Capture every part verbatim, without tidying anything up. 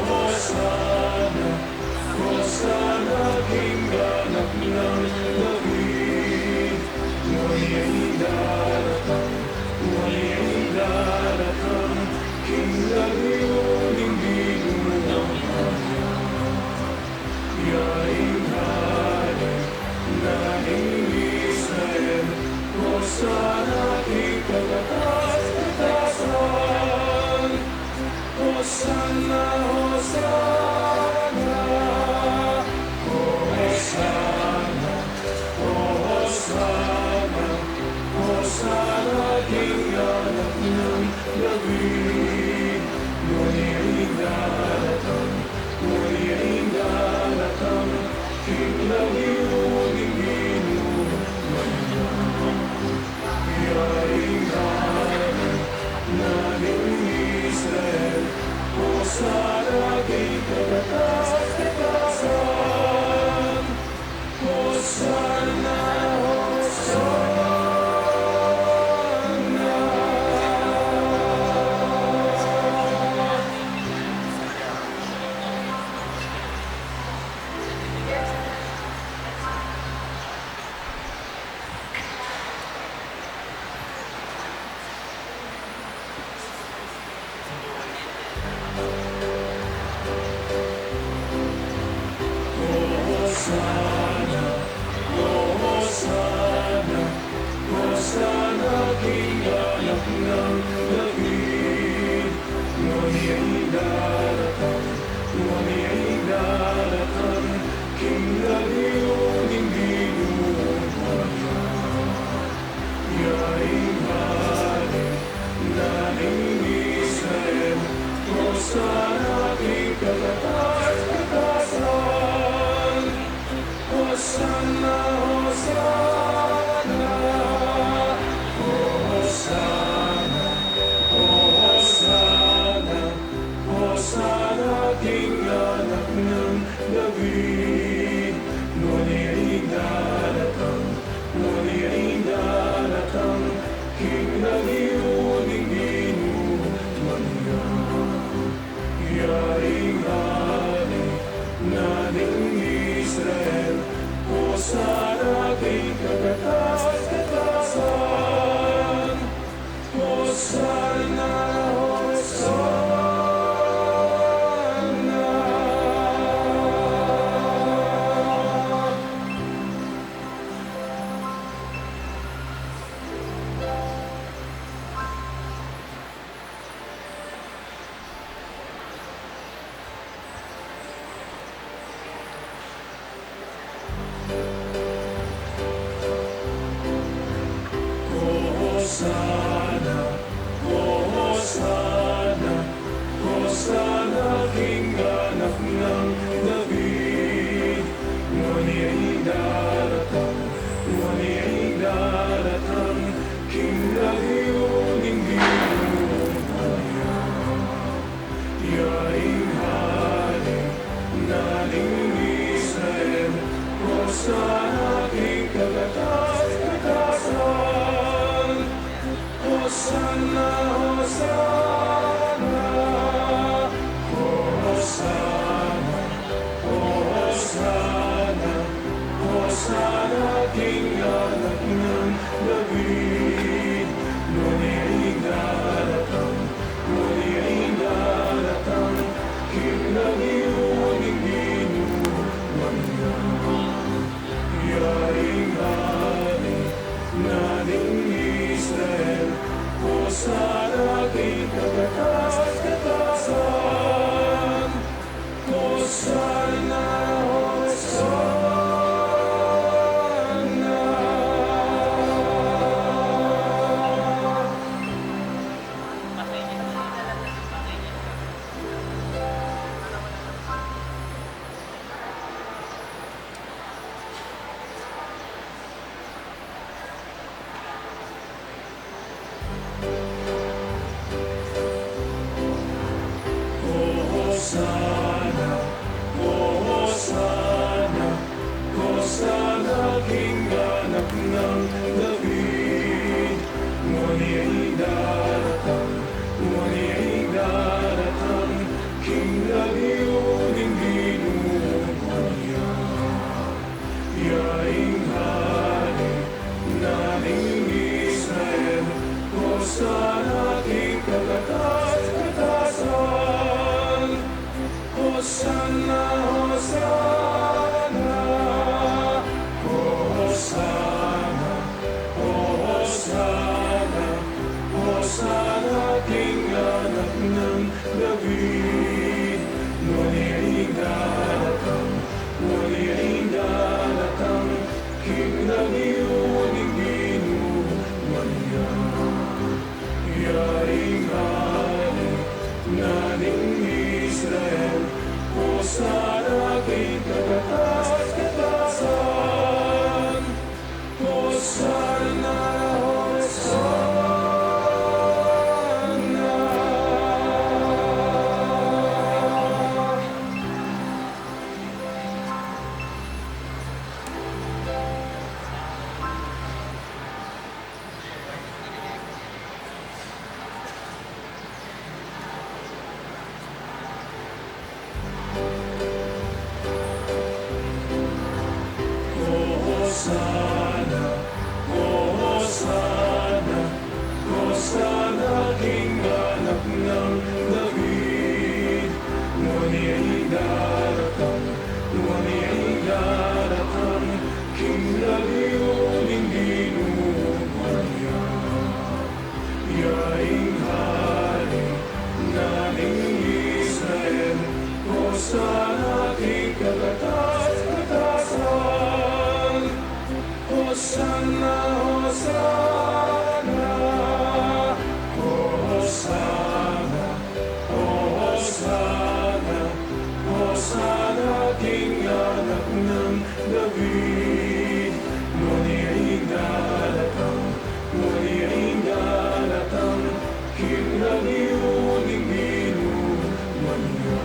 Hosana, Hosana king anak nang David. Ngeni ing daratang, ngeni ing daratang, king lagyu ning Ginu. Iya ing hari na ning Israel, Hosana king kakatas-katasan. Hosana, Hosana, Hosana, Hosana, Hosana king anak nang David. Ngeni ing daratang, ngeni ing daratang, king lagyu ning Ginu. Iya ing hari na ning Israel, Hosana king kakatas-katasan. Hosana, Hosana. Hosana, Hosana, Hosana king anak nang David. Ngeni ing daratang, ngeni ing daratang, king lagyu ning Ginu. Iya ing hari na ning Israel, Hosana king kakatas-katasan. Hosana, Hosana, Hosana, Hosana, Hosana king anak nang David. Ngeni ing daratang, ngeni ing daratang, king lagyu ning Ginu. Iya ing hari na ning Israel, Hosana king kakatas-katasan. Hosana, Hosana. Hosana, Hosana, Hosana king anak nang David. Ngeni ing daratang, ngeni ing daratang, king lagyu ning Ginu. Iya ing hari na ning Israel, Hosana king kakatas-katasan. Hosana, Hosana, Hosana, Hosana, Hosana king anak nang David. Ngeni ing daratang, ngeni ing daratang, king lagyu ning Ginu. Iya ing hari na ning Israel, Hosana king kakatas-katasan. Hosana, Hosana. Hosana king kakatas-katasan. Hosana, Hosana, Hosana, Hosana, Hosana king anak nang David. Nuan ya ing daratang, nuan ya ing daratang king lagyu ning Ginu. Nuan ya, ya ing hari na ning Israel. Hosana king kakatas-katasan. Hosana, Hosana. Hosana, Hosana, Hosana king anak nang David. Nuan ya ing daratang, nuan ya ing daratang king lagyu ning Ginu. Nuan ya, ya ing hari na ning Israel. Hosana king kakatas-katasan. Hosana, Hosana, Hosana, Hosana, Hosana king anak nang David. Nuan ya ing daratang, nuan ya ing daratang king lagyu ning Ginu. Nuan ya,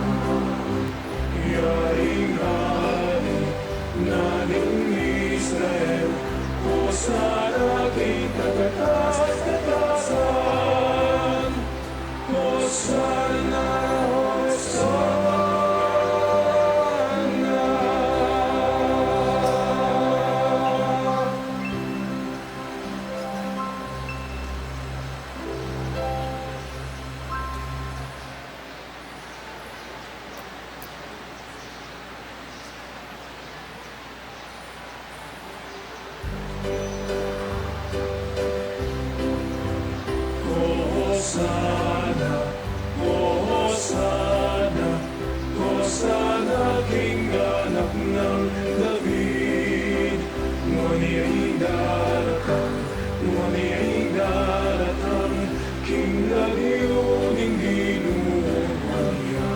ya ing hari na ning Israel. Hosana king kakatas-katasan. Hosana, Hosana. Hosana, Hosana, Hosana king anak nang David. Nuan ya ing daratang, nuan ya ing daratang king lagyu ning Ginu. Nuan ya,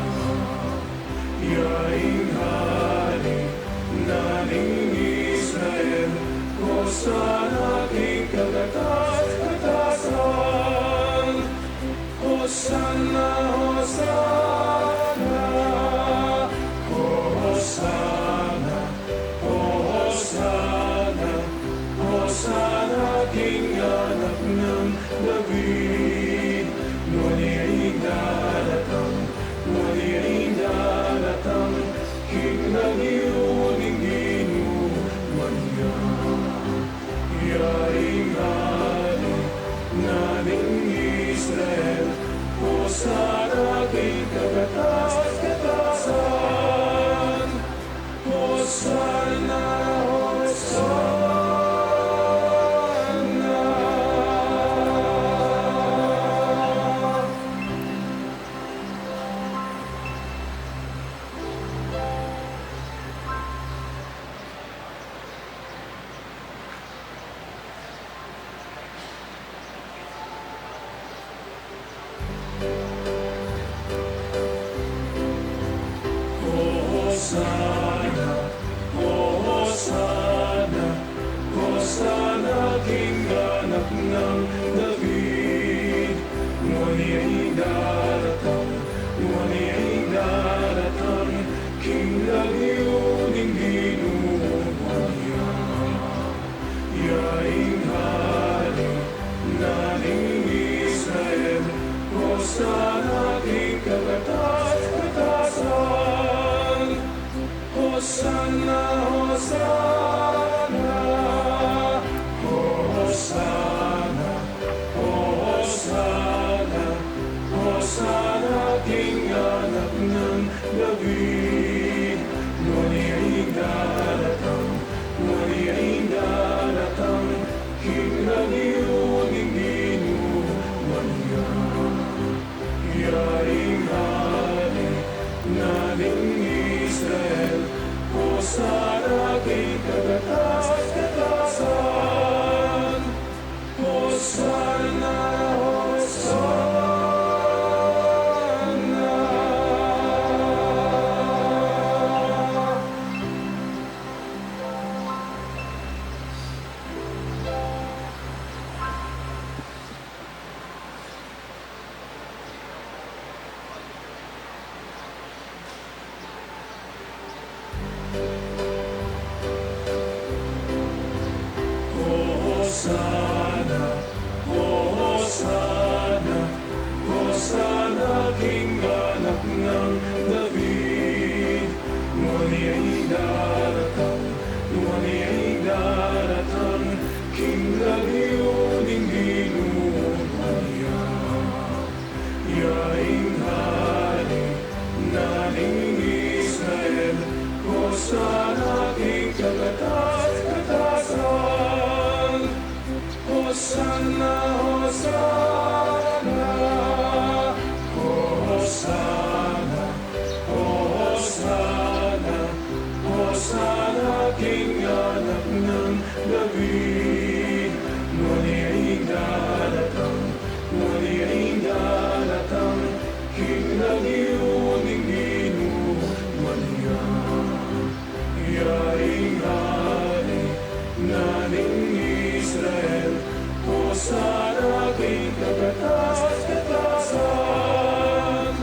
ya ing hari na ning Israel. Hosana king kakatas-katasan. Hosana, Hosana, Hosana, Hosana, Hosana king anak nang David. Nuan ya ing daratang, nuan ya ing daratang king lagyu ning Ginu. Nuan ya, ya ing hari na ning Israel. Hosana king kakatas-katasan. Hosana, Hosana. Muli ring daratang, muli ring daratang, king lagyu ning Ginu, muli ya. Ya ing hari na ning Israel, Hosana king kataas-katasan.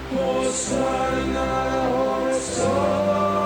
Hosana, Hosana.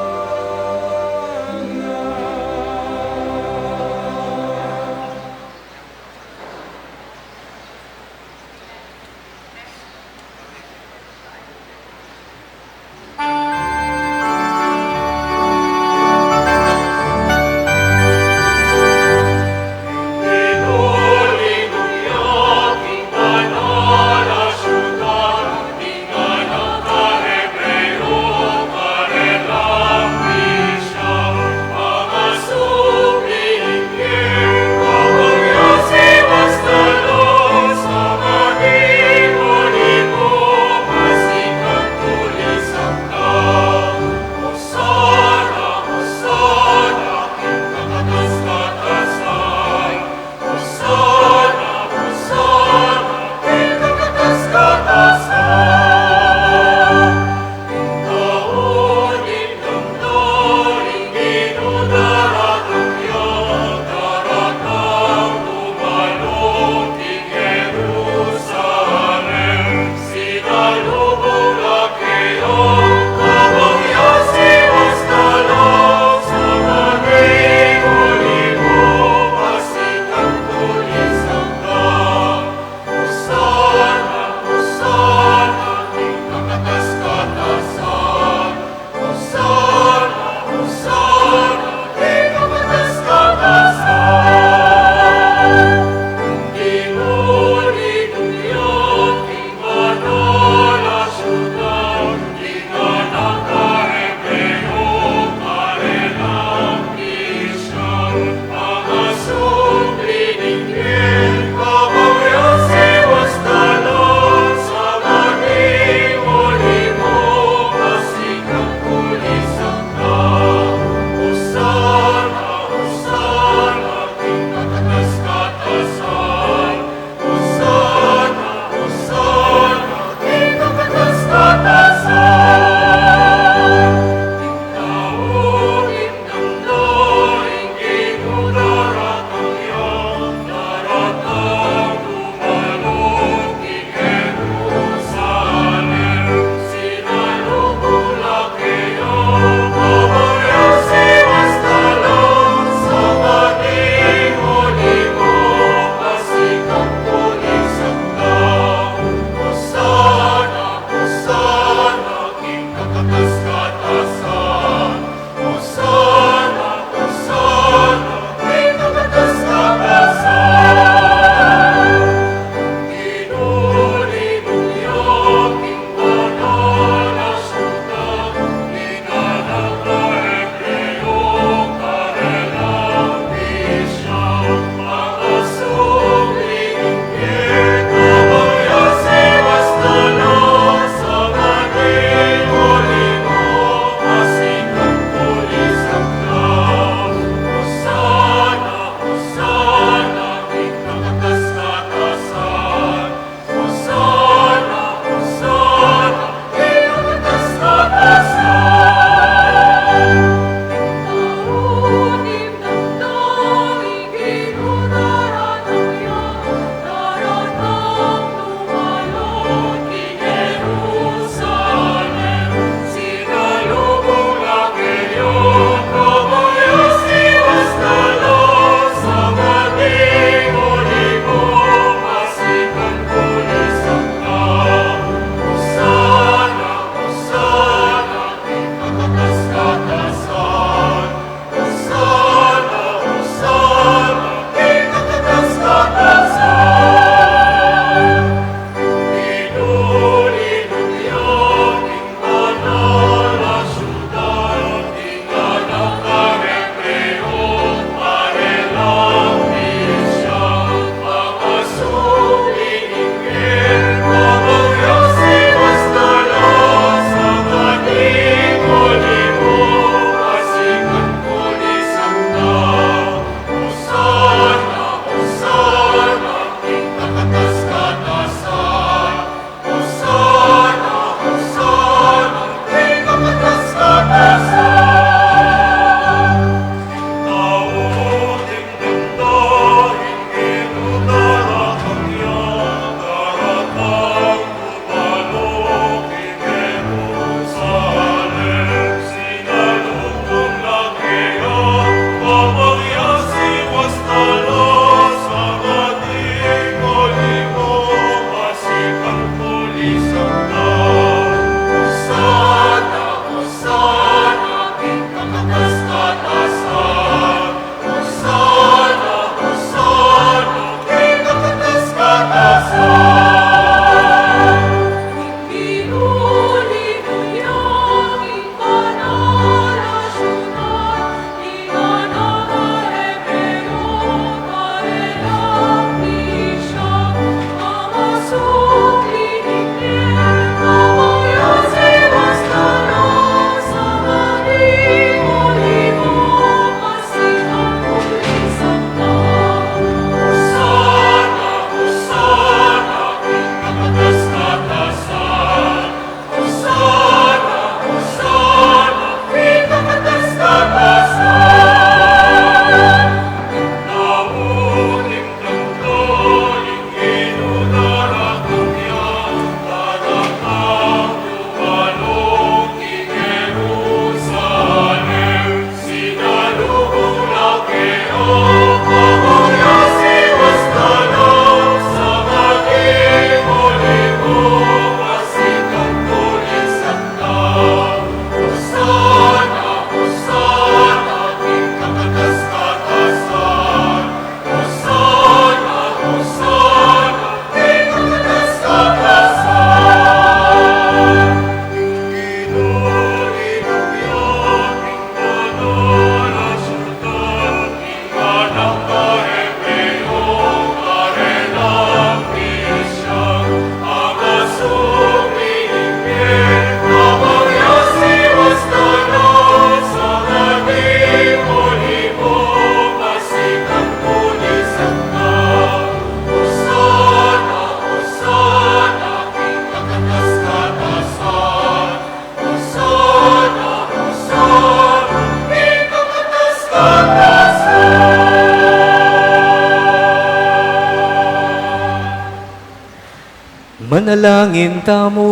Manalangin tamu.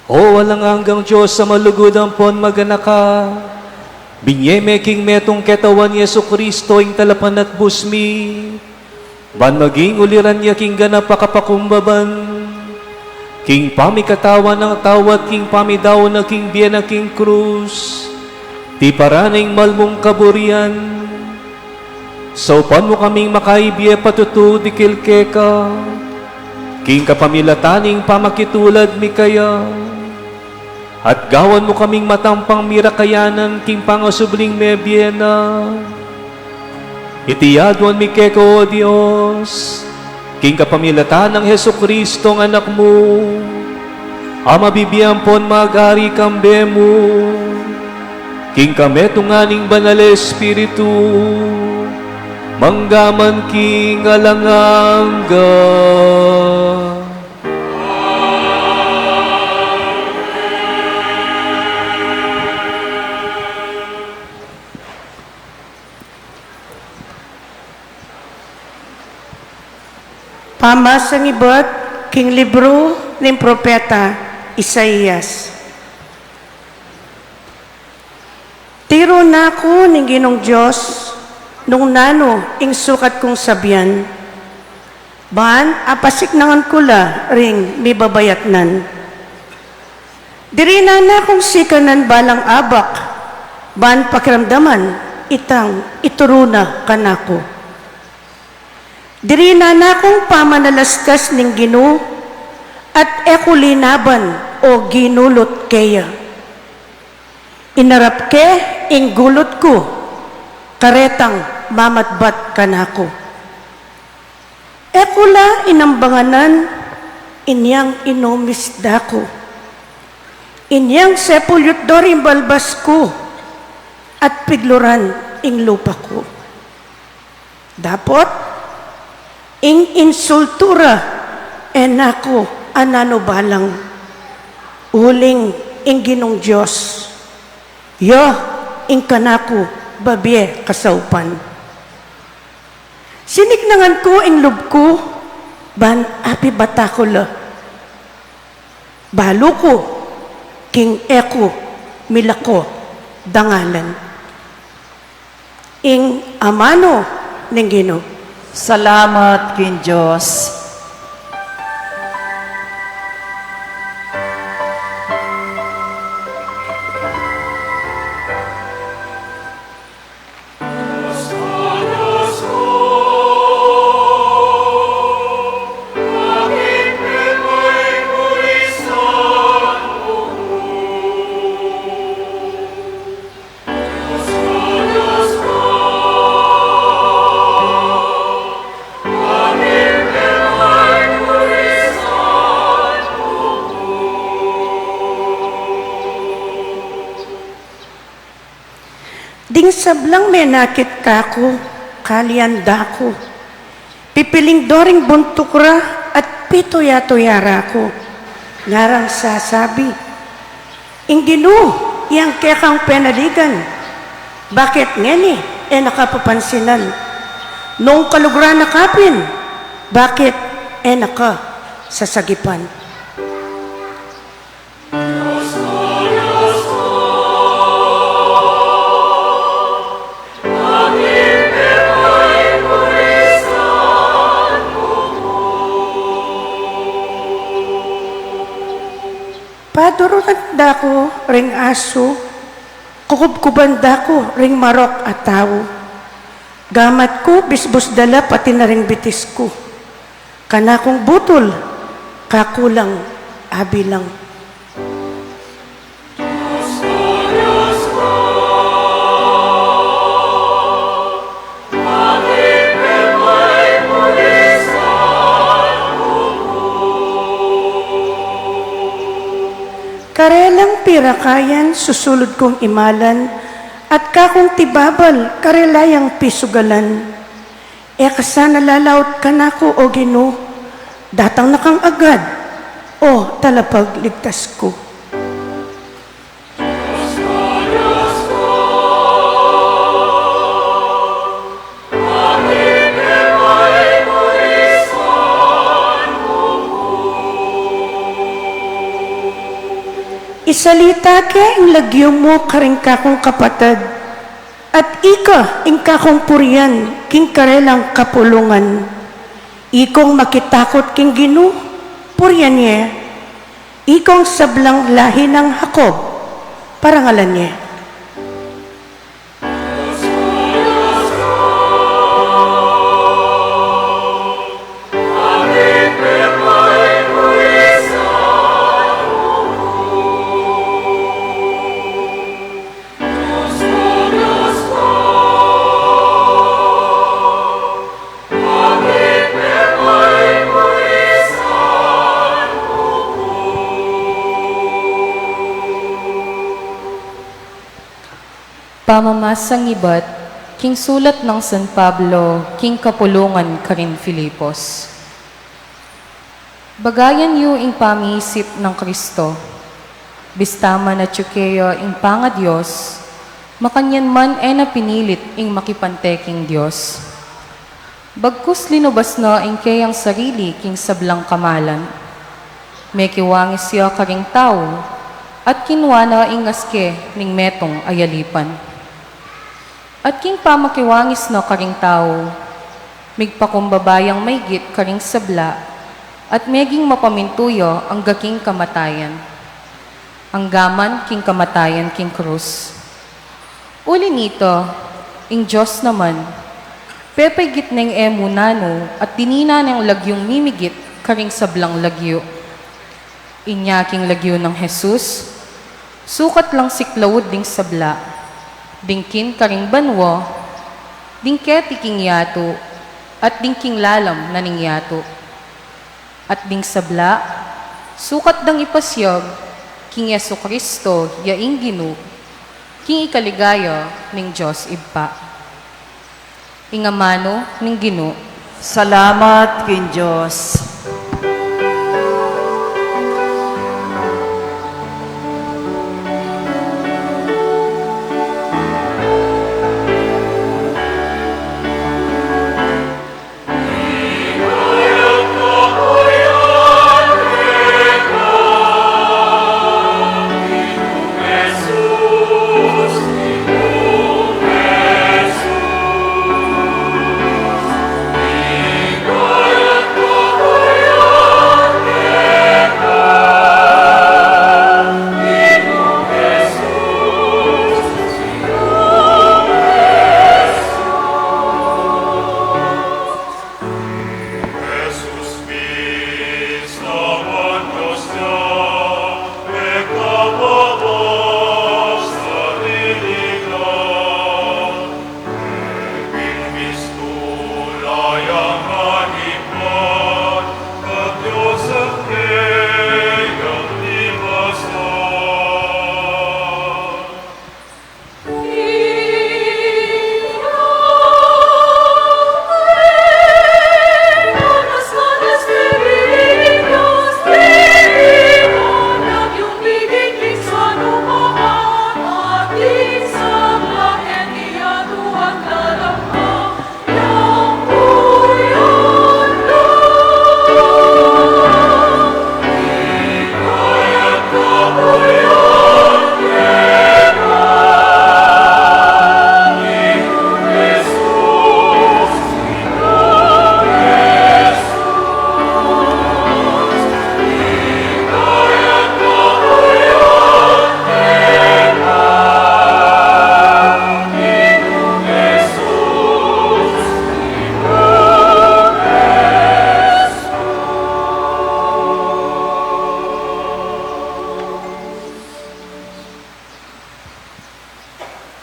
O alang anggang Dios a malugud ampon maganaka, binye me king metung ketawan Jesucristo ing Talapanatbus mi, ban maging uliran ya king ganap a kapakumbaban, king pamikatawan nang tau at king pamidaun na king bie na king krus, tiparan na ing malmung kaburian. Saupan mu kaming makaibie patutu dikil keka, king kapamilatan ning pamakitulad mi kaya, at gawan mu kaming matampang mirakayanan king pangasubling mebie na. Iti aduan mi keka, O Dios, king kapamilatan nang Jesucristo a Anak mu, a mabibie ampon mag-ari kambe mu, king kametungan ning Banal Espiritu, mangga man king alang angga. Pamasang ibat king libru ning propeta Isaias. Tiru na ku ning Ginung Dios nung nanu ing sukat kung sabian, ban apasiknangan ku la ring mibabayatnan. Dirinan na kung sikanan balang abak, ban pakiramdaman itang ituru na kanaku. Dirinan na kung pamanalastas ning Ginu, at e ku linaban o ginulut keya. Inarap ke ing gulut ku, karetang mamatbat kanaku. E ku la inambanganan inyang inumis da ku. Inyang sepulyut do ring balbas ku, at pigluran ing lupa ku. Dapot, ing insultu ra e na ku ananu balang, uling ing Ginung Dios, ya ing kanaku babie kasaupan. Siniknangan ku ing lub ku, ban apibata ku la. Balu ku, king e ku milako dangalan. Ing amanu ning Ginu. Salamat king Dios. Ding sablang menakit kaku, kalian da ku. Pipiling do ring buntuk ra at pituya-tuya ra ku. Ngarang sasabi, "Ing Ginu, yang kekang penaligan, bakit ngeni e na ka papansinan? Nung kalugran na ka pin, bakit e na ka sasagipan?" Padurunan da ku ring asu, kukubkuban da ku ring marok a tau. Gamat ku bisbus da la pati na ring bitis ku. Kanakung butul, kaku lang abilang. Karelang pirakayan susulud kung imalan, at kakung tibabal karela yang pisugalan. E ka sana lalaut kanaku, O Ginu, datang na kang agad, O Talapagligtas ku. Isalita ke ing lagyu mu karing kakung kapatad, at ika ing kakung purian king karelang kapulungan. Ikong makitakut king Ginu, purian ye. Ikong sablang lahi nang Jacob, parangalan ye. Pamamasang ibat king sulat nang San Pablo king kapulungan karin Filipos. Bagayan yu ing pamiisip nang Kristo. Bista man atyu keya ing pangaDios, makanyan man e na pinilit ing makipante king Dios. Bagkus linubas na ing keyang sarili king sablang kamalan. Mekiwangis ya karing tau, at kinua na ing aske ning metung a yalipan. At king pamakiwangis na karing tau, migpakumbaba yang maigit karing sabla, at meging mapamintu ya angga king kamatayan, angga man king kamatayan king krus. Uli nita, ing Dios naman, pepaigit neng e mu nanu at dinina neng lagyung mimigit karing sablang lagyu. Inya king lagyu nang Jesus, sukat lang siklaud ding sabla, ding kin karing banua, ding keti king yatu, at ding king lalam na ning yatu. At ding sabla, sukat dang ipasiag king Jesucristo ya ing Ginu, king ikaligaya ning Dios Ibpa. Ing amanu ning Ginu. Salamat king Dios.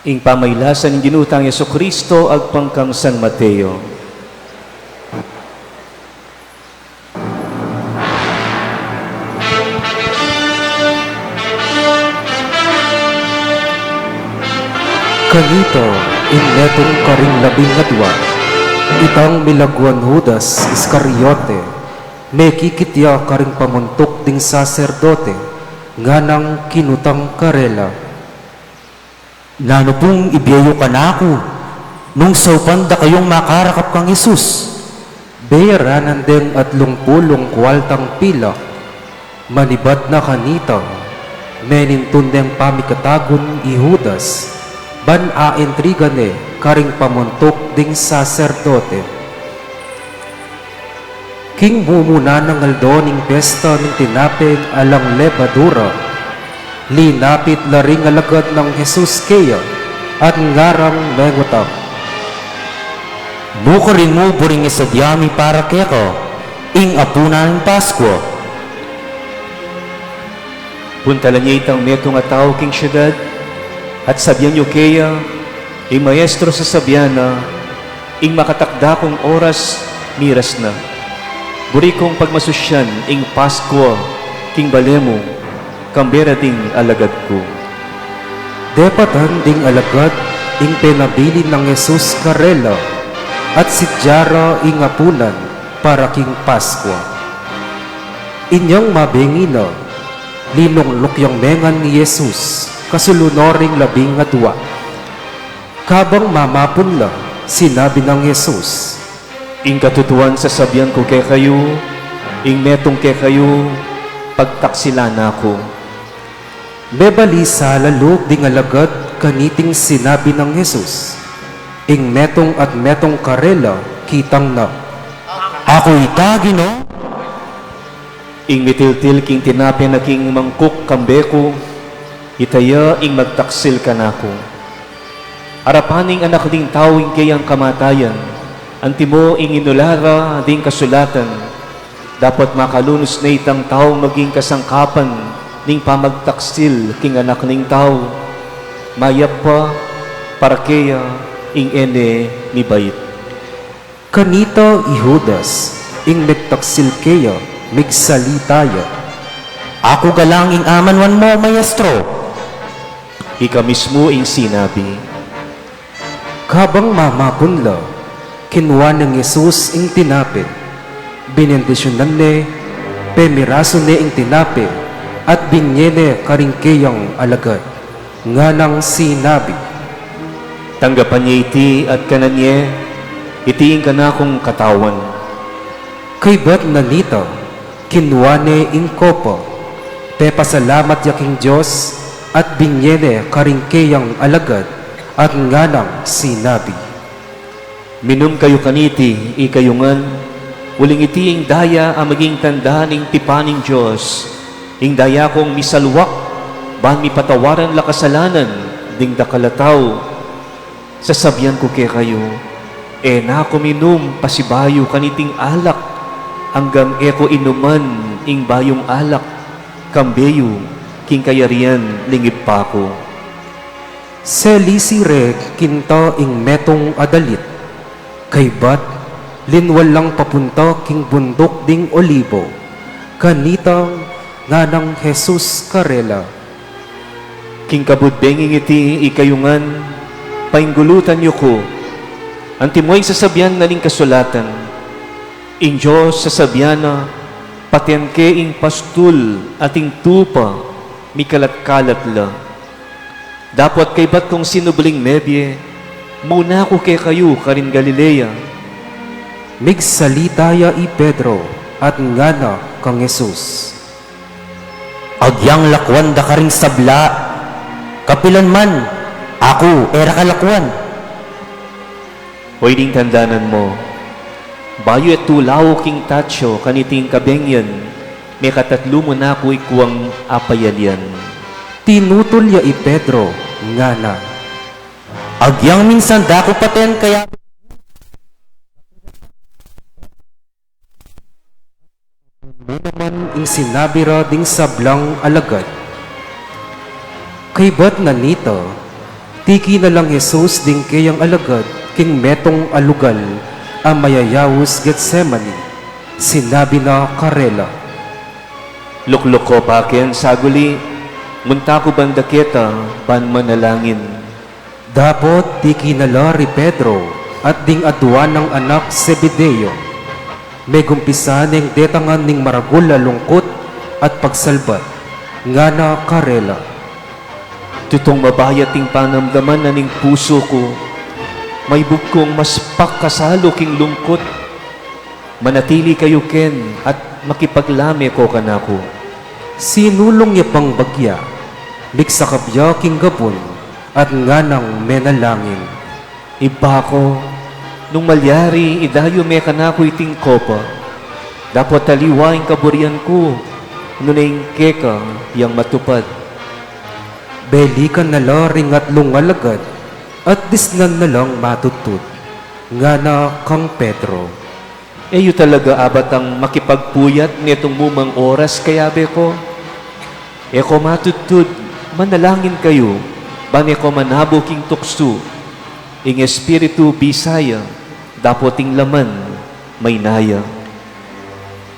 Ing pamailasan ning Ginu tang Jesucristo agpang kang San Mateo. Kanita ing metung karing labing adua, itang milaguan Judas Iscariote, mekikit ya karing pamuntuk ding saserdote, nganang kinutang karela, "Nanu pung ibie yu kanaku, nung saupan da kayung makarakap kang Jesus?" Beyaranan deng atlung pulung kualtang pilak. Manibat na kanita, Menintun neng pamikatagun i Judas, ban aintriga ne karing pamuntuk ding saserdote. King mumuna nang aldo ning pesta ning tinapeng alang lebadura, linapit la ring alagad nang Jesus keya, at ngarang mengutam, "Nukarin mu buring isabi mi para keka ing apunan ning Paskua?" Puntalan ye itang metung a tau king siudad, at sabian yu keya, ing Maestro sasabian na, ing makatakda kung oras miras na. Buri kung pagmasusian ing Paskua king bale mu, kambe ra ding alagad ku. Depatan ding alagad ing penabilin nang Jesus karela, at sidya ra ing apunan para king Paskua. Inyang mabengi na, linungluk yang mengan i Jesus, kasulu no ring labing adua. Kabang mamapun la, sinabi nang Jesus, "Ing katutuan sasabian ku kekayu, ing metung kekayu, pagtaksilan na ku." Mebalisa la lub ding alagad kaniting sinabi nang Jesus. Ing metung at metung karela kitang na, "Aku ita, Ginu." Ing mitiltil king tinape na king mangkuk kambe ku, ita ya ing magtaksil kanaku. Arapan ning Anak ning Tau ing keyang kamatayan, antimo ing inula ra ding kasulatan, dapot makalunus ne itang tau maging kasangkapan ning pamagtaksil king Anak ning Tau. Mayap pa para keya ing e ne mibait. Kanita i Judas, ing megtaksil keya, megsalita ya, "Aku galang ing amanwan mu, Maestro." Ika mismu ing sinabi. Kabang mamapun la, kinua neng Jesus ing tinape, binendisyunan ne, pemirasu ne ing tinape, at binye ne karing keyang alagad, nganang sinabi, "Tanggapan ye iti at kanan ye, iti ing kanakung katawan." Kaybat na nita, kinua ne ing kopa, pepasalamat ya king Dios, at binye ne karing keyang alagad, at nganang sinabi, "Minum kayu kaniti, ikayu ngan, uling iti ing daya a maging tanda ning tipan ning Dios, ing daya kung misalwak, ban mipatawaran la kasalanan ding dakal a tau. Sasabian ku kekayu, e na ku minum pasibayu kaniting alak, anggang e ku inuman ing bayung alak, kambe yu king kayarian ning Ibpa ku." Selisi re kinta ing metung a dalit, kaybat linwal lang papunta king bunduk ding Olibo. Kanita nganang Jesus karela, "King kabud benging iti, ikayu ngan, painggulutan yu ku. Antimo ing sasabian na ning kasulatan, ing Dios sasabian na, 'Paten ke ing pastul at ing tupa mikalat-kalat la.' Dapot kaybat kung sinubling mebie, muna ku kekayu karin Galilea." Migsalita ya i Pedro, at ngana kang Jesus, "Agyang lakwan da karing sabla, kapilan man aku e ra ka lakwan." "Hoy, ding tandanan mu, bayu e tulaw king tatsu kaniting kabengian, mekatatlu mu na ku ikuang apayalian." Tinutul ya i Pedro, ngana, "Agyang minsan da ku paten kaya." Naman ing sinabi ra ding sablang alagad. Kaybat na nita, tiki na lang Jesus ding keyang alagad king metung a lugal a mayayaus Getsemani. Sinabi na karela, "Lukluk ko pa ken saguli, munta ku banda keta ban manalangin." Dapot tiki na la ri Pedro at ding adua nang anak Zebedeo. Megumpisa neng detangan ning maragul a lungkut at pagsalbat, ngana karela, "Tutung mabayat ing panamdaman na ning pusu ku. Maibug kung mas pakasalu king lungkut. Manatili kayu ken at makipaglame ko kanaku." Sinulung ya pang bagya, Migsakab ya king gabun at nganang menalangin, "Ibpa ku, nung malyari, idayu me kanaku iting kopa. Dapot aliwa ing kaburian ku, nune ing keka yang matupad." Belikan na la ring atlung alagad at disnan na lang matudtud. Ngana kang Pedro, "E yu talaga abatang makipagpuyat netung mumang oras, kayabe ku? E ku matudtud, manalangin kayu, ban e ku manabo king tuksu. Ing espiritu bisa ya, dapot ing laman maina ya."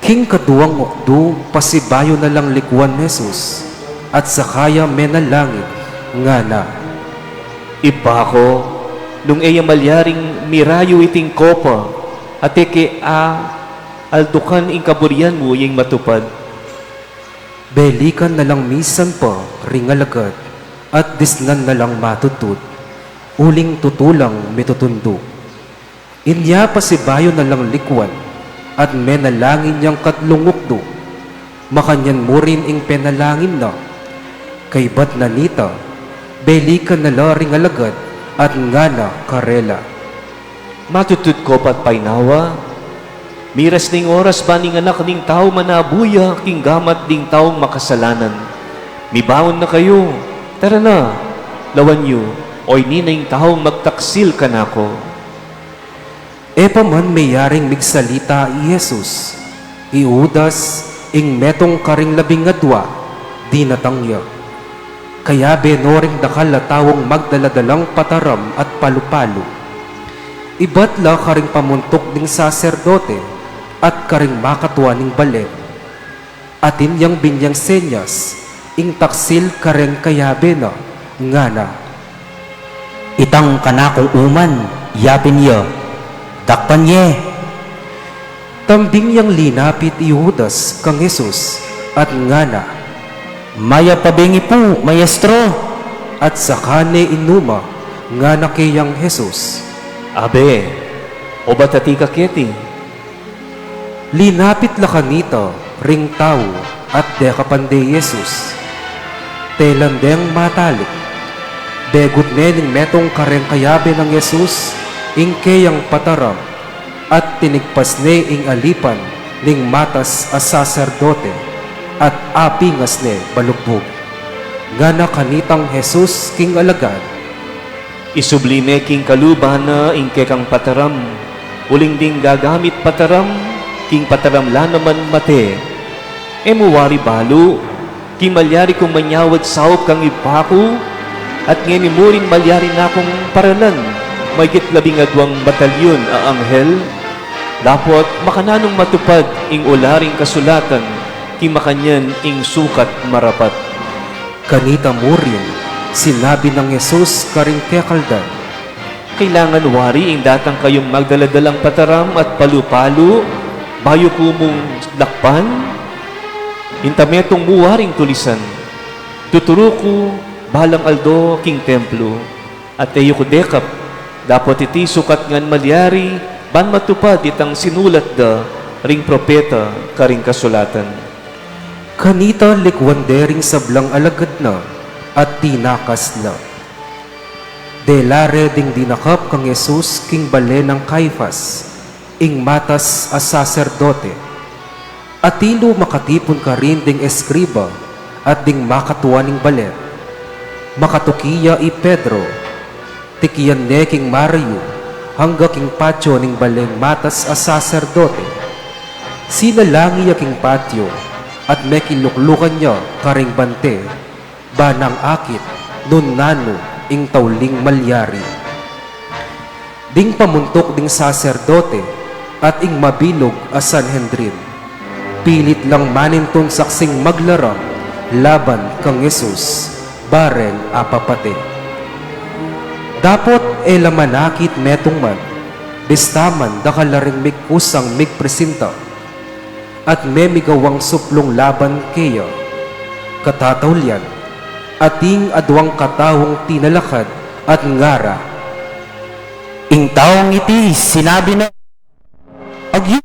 King kaduang ukdu, pasibayu na lang likuan Jesus, at saka ya menalangin, ngana, "Ibpa ku, nung e ya malyaring mirayu iting kopa, at e ke aaldukan, ing kaburian mu ing matupad." Belikan na lang misan pa ring alagad at disnan na lang matudtud, uling tutu lang mitutundu. Inya pasibayu na lang likuan at menalangin yang katlung ukdu. Makanyan mu rin ing penalangin na. Kaybat na nita, belikan na la ring alagad at ngana karela, "Matudtud ku pa't painawa, miras na ing oras ban ing Anak ning Tau manabu ya king gamat ding taung makasalanan. Mibangun na kayu, tara na, lawan yu, oyni na ing taung magtaksil kanaku." E pa man meyaring migsalita i Jesus, i Judas, ing metung karing labing adua, dinatang ya. Kayabe no ring dakal a taung magdala-dalang pataram at palu-palu. Ibat la karing pamuntuk ding saserdote at karing makatua ning balen. Atin yang binyang senyas, ing taksil kareng kayabe na, ngana, "Itang kanakung uman, yapin ya, dakpan ye." Tambing yang linapit i Judas kang Jesus, at ngana, "Mayap a bengi pu, Maestro." At saka ne inuma, ngana keyang Jesus, "Abe, obat ati ka keti." Linapit la kanita ring tau at dekapan de i Jesus. Telan deng matalik. Begut ne ning metung kareng kayabe nang Jesus ing keyang pataram, at tinigpas ne ing alipan ning matas a saserdote, at apingas ne balugbug. Ngana kanitang Jesus king alagad, "Isubli me king kaluban na ing kekang pataram, uling ding gagamit pataram, king pataram la naman mate. E mu wari balu, king malyari kung manyawad saup kang Ibpa ku, at ngeni mu rin malyari na kung paralan maygit labing aduang batalyun a anghel? Dapot makananung matupad ing ula ring kasulatan, king makanyan ing sukat marapat." Kanita mu rin, sinabi nang Jesus karing kekaldan, "Kailangan wari ing datang kayung magdala-dalang pataram at palu-palu, bayu ku mung dakpan? Inta metung mu waring tulisan, tuturu ku balang aldo king templu, at e yu ku dekap, dapot iti sukat ngan malyari, ban matupad itang sinulat da ring propeta karing kasulatan." Kanita likuan de ring sablang alagad na, at tinakas la. Dela re ding dinakap kang Jesus king bale nang Caifas, ing matas a saserdote. Atilu makatipun karin ding eskriba at ding makatua ning bale. Makatuki ya i Pedro, tikian ne king marayu, angga king patio ning baleng matas a saserdote. Sinalangi ya king patio, at mekiluklukan ya karing bante, ba nang akit nung nanu ing tauling malyari. Ding pamuntuk ding saserdote at ing mabilug a Sanhedrin, pilit lang manintun saksing maglaram laban kang Jesus, bareng apapate. Dapot e la manakit metung man, bista man dakal la ring migkusang migpresinta, at memigawang suplung laban keya. Katataulian, ating aduang kataung tinalakad at ngara, "Ing taung iti sinabi na, agyu."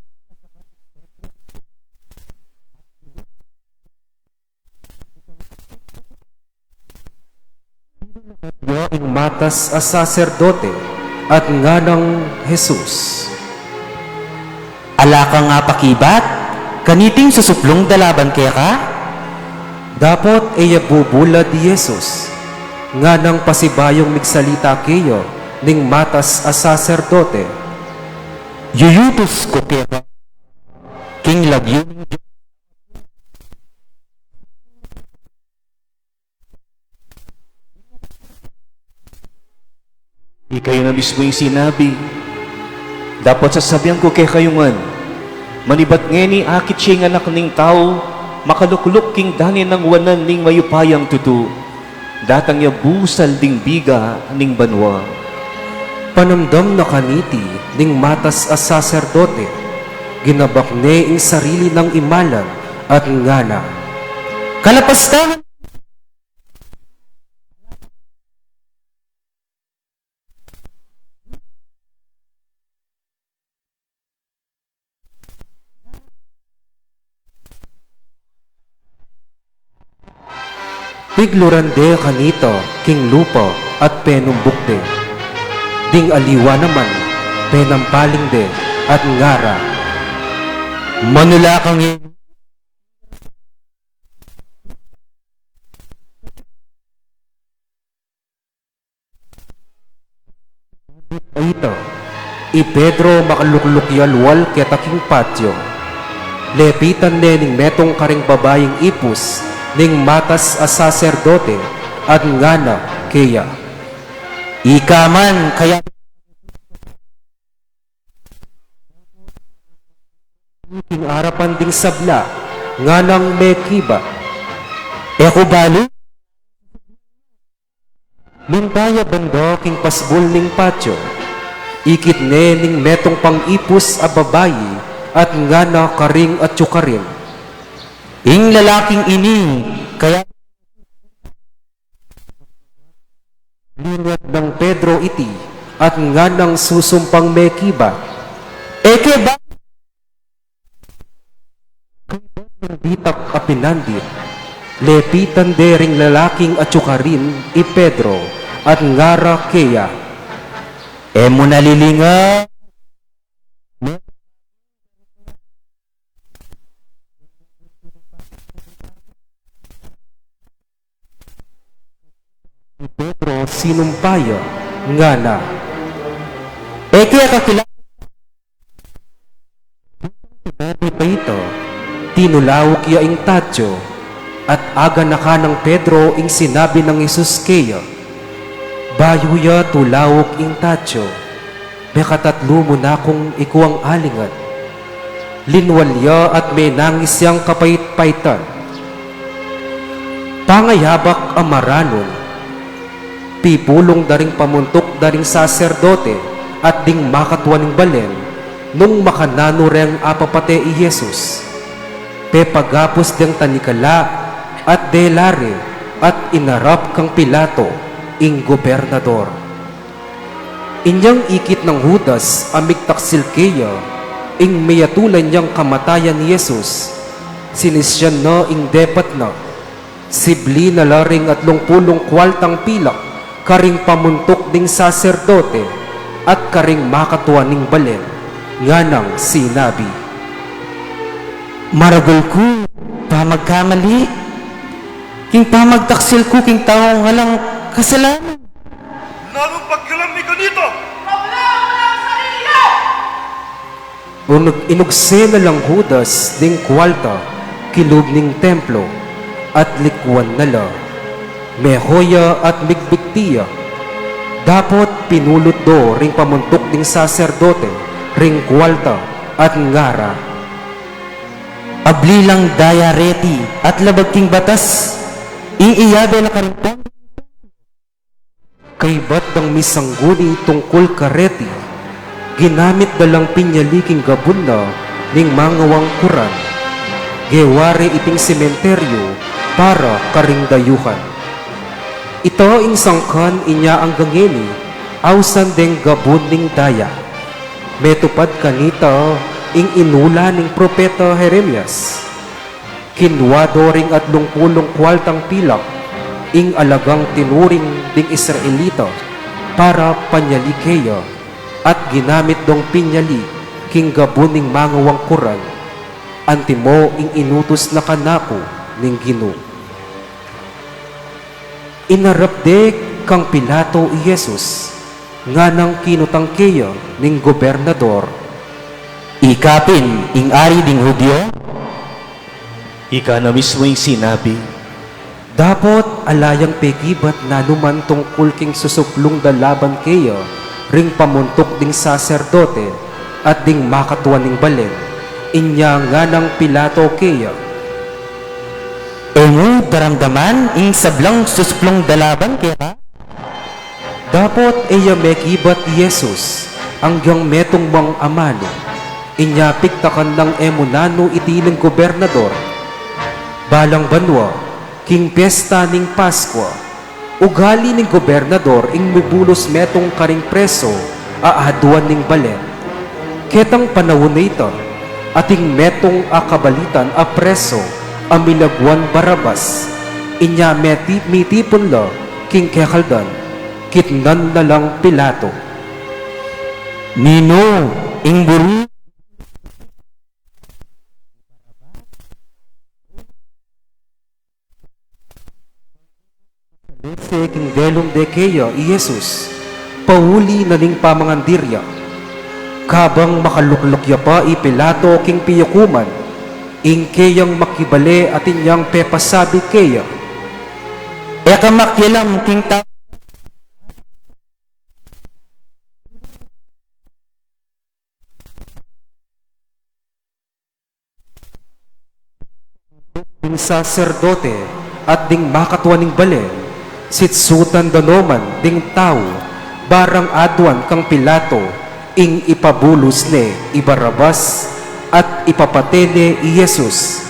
matas a saserdote, at nganang, "Jesus, ala kang apakibat kaniting susuplung da laban keka?" Dapot e ya bubulad i Jesus, nganang pasibayung migsalita keya ning matas a saserdote, "Yuyutus ku keka king lagyu ning Dios." Ikayu na mismu ing sinabi. Dapot sasabian ku kekayu ngan, manibat ngeni akit ya ing Anak ning Tau makalukluk king dani nang wanan ning mayupayang tutu, datang ya busal ding biga ning banua. Panamdam na kaniti ning matas a saserdote, ginabak ne ing sarili nang imalan at ngana, "Kalapastangan!" Pigluran de kanita king lupa at penumbuk de. Ding aliwa naman, penampaling de at ngara, "Manula kang i-" Ita, i Pedro makalukluk ya lual keta king patio. Lepitan ne ning metung karing babaing ipus ning matas a saserdote at ngana keya, "Ika man kaya?" King arapan ding sabla, nganang mekibat, "E ku balu." Minta ya banda king pasbul ning patio, ikit ne ning metung pang ipus a babai at ngana karing atiu karin, "Ing lalaking ini kaya?" Linuat nang Pedro iti at nganang susumpang mekibat, "E ke ba?" Kaybat nang ditak a pinandit, lepitan de ring lalaking atiu karin i Pedro at ngara keya, "E mu na lilingan?" I Pedro sinumpa ya, ngana, "E ke kakilala." Sinabi pa ita, tinulauk ya ing tatio, at aganakan nang Pedro ing sinabi nang Jesus keya. Bayu ya tulauk ing tatio, mekatatlu mu na kung ikuang alingat. Linual ya at menangis yang kapait-paitan. Pangayabak a maranun, pipulung da ring pamuntuk da ring saserdote at ding makatua ning balen, nung makananu reng apapate i Jesus. Pepagapus deng tanikala at dela re at inarap kang Pilato, ing gobernador. Inyang ikit nang Judas a migtaksil keya ing miyatulan yang kamatayan i Jesus, sinisian na ing depat na. Sibli na la ring atlung pulung kualtang pilak karing pamuntuk ding saserdote at karing makatua ning balen, nganang sinabi, "Maragul ku pamagkamali king pamagtaksil ku king taung alang kasalanan." Lalung pagkilam mi kanita. Unug-, inugse na lang Judas ding kualta kilub ning templo at likuan na la. Meko ya at migbigti ya. Dapot pinulut do ring pamuntuk ding saserdote ring kualta at ngara, "Abli lang daya reti at labag king batas ing iyabe na karing templo." Kaybat dang misangguni tungkul kareti, ginamit da lang pinyali king gabun na ning mangawang kuran. Gewa re iting sementeryu para karing dayuhan. Ita ing sangkan inya anggang ngeni, ausan deng gabun ning daya. Metupad kanita ing inula ning propeta Jeremias. Kinua do ring atlung pulung kualtang pilak, ing alagang tinuring ding Israelita, para panyali keya, at ginamit dong pinyali king gabun ning mangawangkuran, antimo ing inutus na kanaku ning Ginu. Inarap de kang Pilato i Jesus, nganang kinutang keya ning gobernador, "Ika pin ing ari ding Judio?" "Ika na mismu ing sinabi." Dapot ala yang pekibat nanuman tungkul king susuplung da laban keya ring pamuntuk ding saserdote at ding makatua ning balen. Inya nganang Pilato keya, "E mu daramdaman ing sablang susuplung da laban keka?" Dapot e ya mekibat i Jesus, anggiyang metung mang amanu. Inya pigtakan nang e mu nanu iti ning gobernador. Balang banua, king pesta ning Paskua, ugali ning gobernador ing mibulus metung karing preso a aduan ning balen. Ketang panaun a ita, ating metung a kabalitan a preso a milaguan Barabas. Inya meti-, mitipun la king kekaldan, kitnan na lang Pilato, "Ninu ing buri?" Lese king delum de keya i Jesus, pauli na ning pamangandir ya. Kabang makalukluk ya pa i Pilato king piyukuman, ing keyang makibale atin yang pepasabi keya, "E ka makialam king ta-" Ding saserdote at ding makatua ning balen, sitsutan da no man ding tau, barang aduan kang Pilato ing ipabulus ne i Barabas at ipapate ne i Jesus.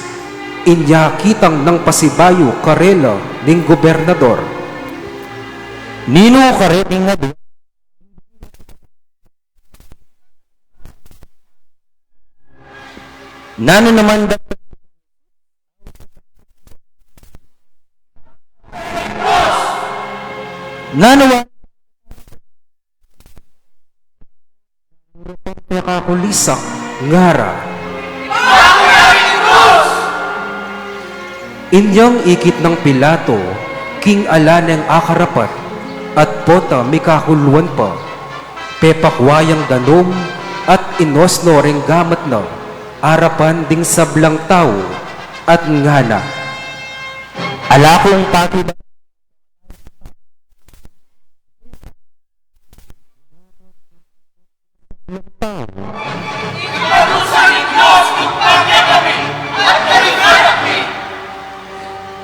Inya kitang nang pasibayu karela ning gobernador, "Ninu kareting aduan?" Nanu naman da-, nanu a-, "Mekakulisak," ngara. Inyang ikit nang Pilato king ala neng akarapat, at pota mikakuluan pa, pepakua yang danum at inosno reng gamat na arapan ding sablang tau, at ngana, "Ala kung pakiba-"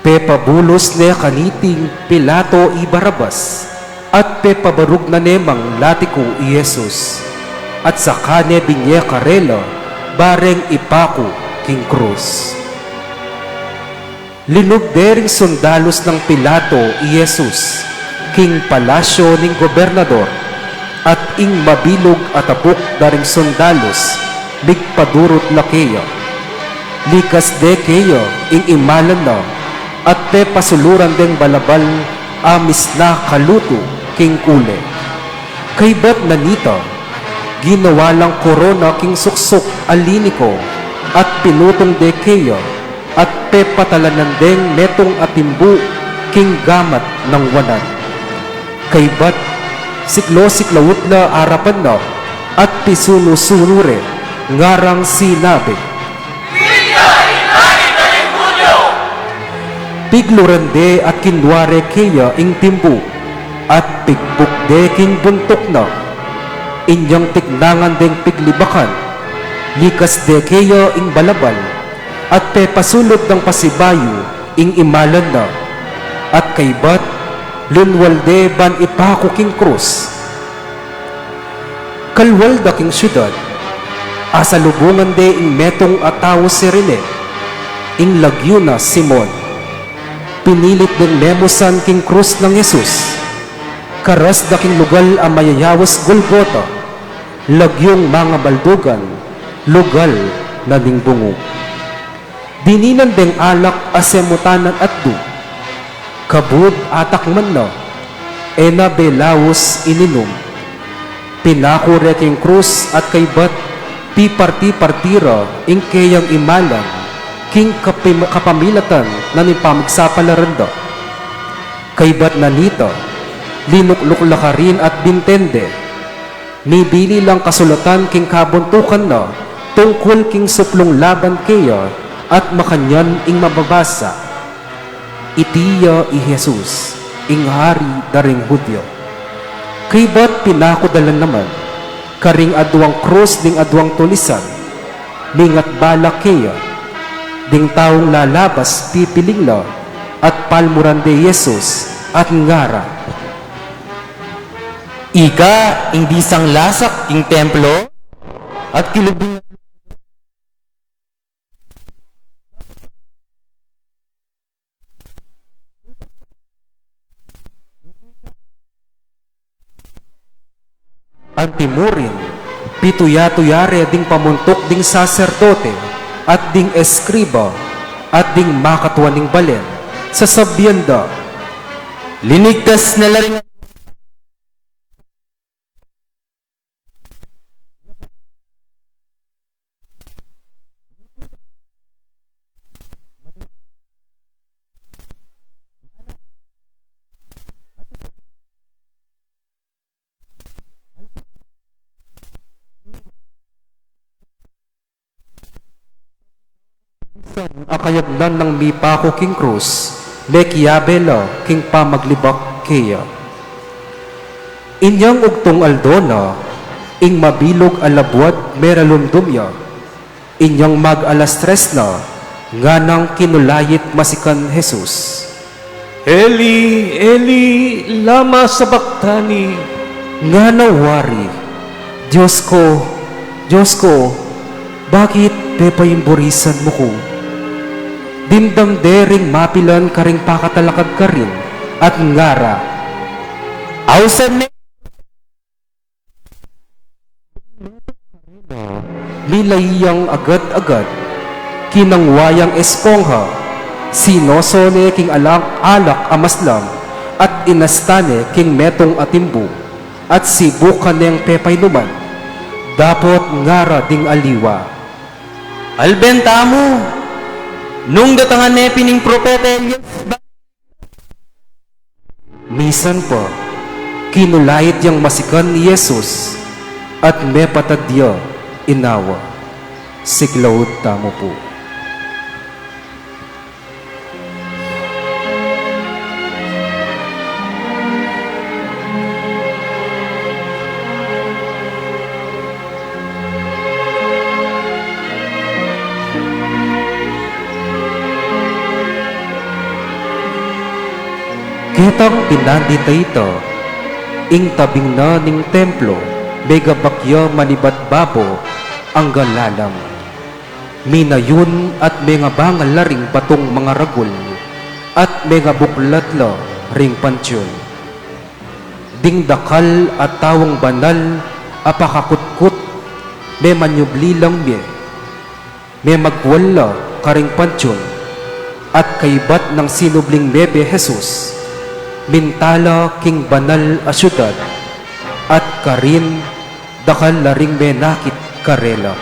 Pepabulus ne kaniting Pilato i Barabas, at pepabarug na ne mang latiku i Jesus, at saka ne binye karela bareng ipaku king krus. Linub de ring sundalus nang Pilato i Jesus king palasyo ning gobernador, at ing mabilug a tapuk da ring sundalus migpadurut la keya. Likas de keya ing imalan na, at pepasuluran deng balabal a misna kalutu king kule. Kaybat na nita, ginawa lang korona king suksuk a liniko, at pinutung de keya, at pepatalanan deng metung a timbu king gamat nang wanan. Kaybat, siklo-siklaut la arapan na, at pisunu-sunu re, ngarang sinabi, Pigluran de at kinua re keya ing timbu, at pigbuk de king buntuk na. Inyang tiknangan deng piglibakan, likas de keya ing balabal, at pepasulud dang pasibayu ing imalan na, at kaybat, linwal de ban ipaku king krus. Kalwal da king siudad, asalubungan de ing metung a tau sirin, ing lagyu na Simon. Pinilit deng memusan king krus nang Jesus. Karas da king lugal a mayayaus Golgota, lagyung mangabaldugan, lugal na ning bungu. Dininan deng alak a semutan at du. Kabud atakman na, E na belaus ininum. Pinaku re king krus at kaybat piparti-parti ra ing keyang imalan king kapim-, kapamilatan na ning pamagsapalaran da. Kaybat na nita, linukluk la karin at bintende. Mibili lang kasulatan king kabuntukan na tungkul king suplung laban keya at makanyan ing mababasa. Iti ya i Jesus, ing Hari da ring Judio. Kaybat pinaku da la naman karing aduang krus ding aduang tulisan, mingat balak keya. Ding taung lalabas pipiling la at palmuran de i Jesus at ngara, "Ika ing disang lasak king templo at kilubing antimurin, pituya-tuya re ding pamuntuk ding saserdote at ding eskriba at ding makatua ning balen, sasabian da, 'Linigtas na la ring San a kayabnan nang mipaku king krus, mekiabe la king pamaglibak keya.' Inyang ugtung aldo na, ing mabilug a labuad meralumdum ya. Inyang mag-alas tres na, nganang kinulait masikan Jesus, "Eli, Eli, lama sabachthani?" Ngana wari, "Dios ku, Dios ku, bakit pepaimburisan mu ku?" Dimdam de ring mapilan karing pakatalakad karin at ngara, "Ausan ne!" Milai yang agad-agad, kinangwa yang espongha, sinoso ne king alang alak a maslam, at inasta ne king metung a timbu, at sibukan neng pepainuman, dapot ngara ding aliwa, "Alben tamu, nung datangan ne pin ing propeta Elias." Misan pa, kinulait yang masikan i Jesus, at mepatad ya inawa. Siglaud tamu pu. Ketang pinandit a ita, ing tabing na ning templo, megabakya manibat babo anggang lalam. Minayun at mengabangal la ring batung mangaragul, at mengabuklat la ring pantiun. Ding dakal a taung banal a pakakutkut, memanyubli lang mie, memagwal la karing pantiun, at kaybat nang sinubling mie i Jesus, minta la king banal a siudad, at karin dakal la ring menakit karela.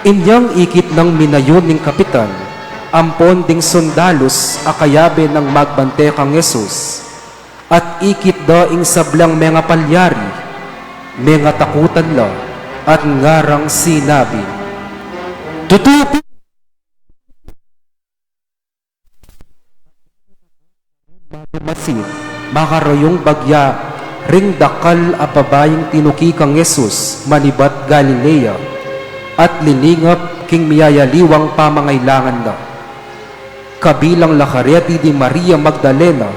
Inyang ikit nang minayun ning kapitan ampon ding sundalus a kayabe nang magbante kang Jesus, at ikit da ing sablang mengapalyari, mengatakutan la, at ngarang sinabi, "Tutu pu, masi, makarayung bagya ring dakal a babaing tinuki kang Jesus manibat Galilea, at liningap king miyayaliwang pamangailangan na." Kabilang la kareti di Maria Magdalena,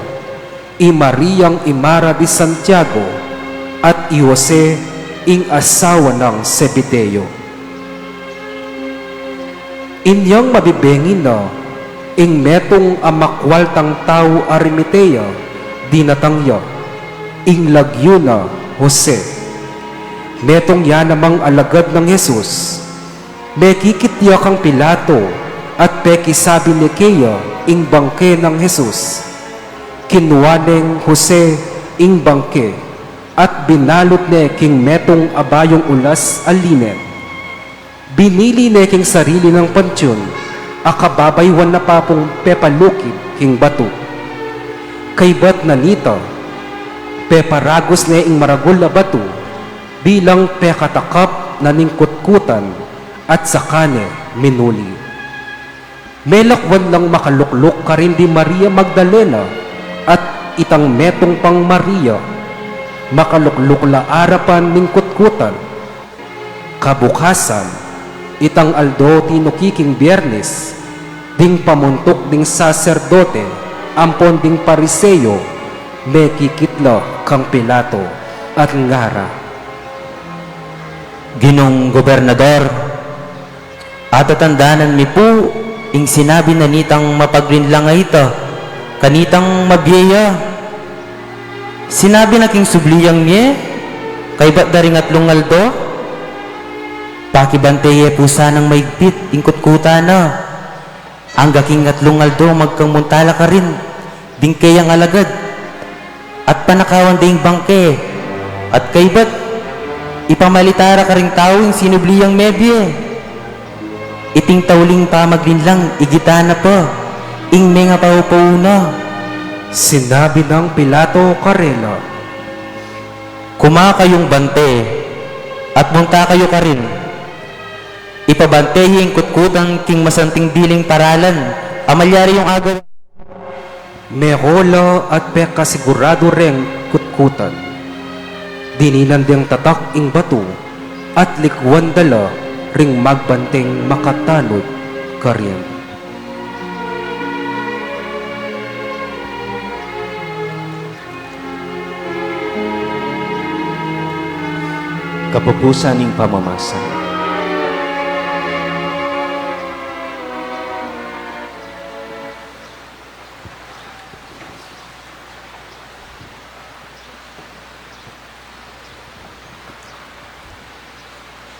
i Mariang imara di Santiago, at i Jose, ing asawa nang Zebedeo. Inyang mabibengi na, ing metung a makwaltang tau Arimatea, dinatang ya, ing lagyu na Jose. Metung ya namang alagad nang Jesus. Mekikit ya kang Pilato, at pekisabi ne keya ing bangke nang Jesus. Kinua neng Jose ing bangke at binalut ne king metung a bayung ulas a linen. Binili ne king sarili nang pantiun a kababaywan na pa pung pepalukib king batu. Kaybat na nita, peparagus ne ing maragul a batu bilang pekatakap na ning kutkutan at saka ne minuli. Melakwan lang makalukluk karin di Maria Magdalena at itang metung pang Maria, makalukluk la arapan ning kutkutan. Kabukasan, itang aldo tinuki king Biernes, ding pamuntuk ding saserdote ampon ding Pariseo mekikit la kang Pilato at ngara, "Ginung Gobernador, atatandanan mi pu ing sinabi na nitang mapaglinlang a ita kanitang mabie ya. Sinabi na king subli yang mie, kaybat da ring atlung aldo, pakibante ye pu sanang maigpit ing kutkutan na. Angga king atlung aldo magkamunta la karin ding keyang alagad at panakawan ding bangke, at kaybat ipamalita ra karing tau ing sinubli yang mebie. Iting tauling pamaglinlang igitan na pa ing mengapaupauna." Sinabi nang Pilato karela, "Kuma kayung bante at munta kayu karin. Ipabante ye ing kutkutan king masanting biling paralan a malyari yung agawa." Meko la at pekasiguradu reng kutkutan. Dininan deng tatak ing batu at likwan da la ring magbanteng makatanud karin. Kapupusan ning pamamasa.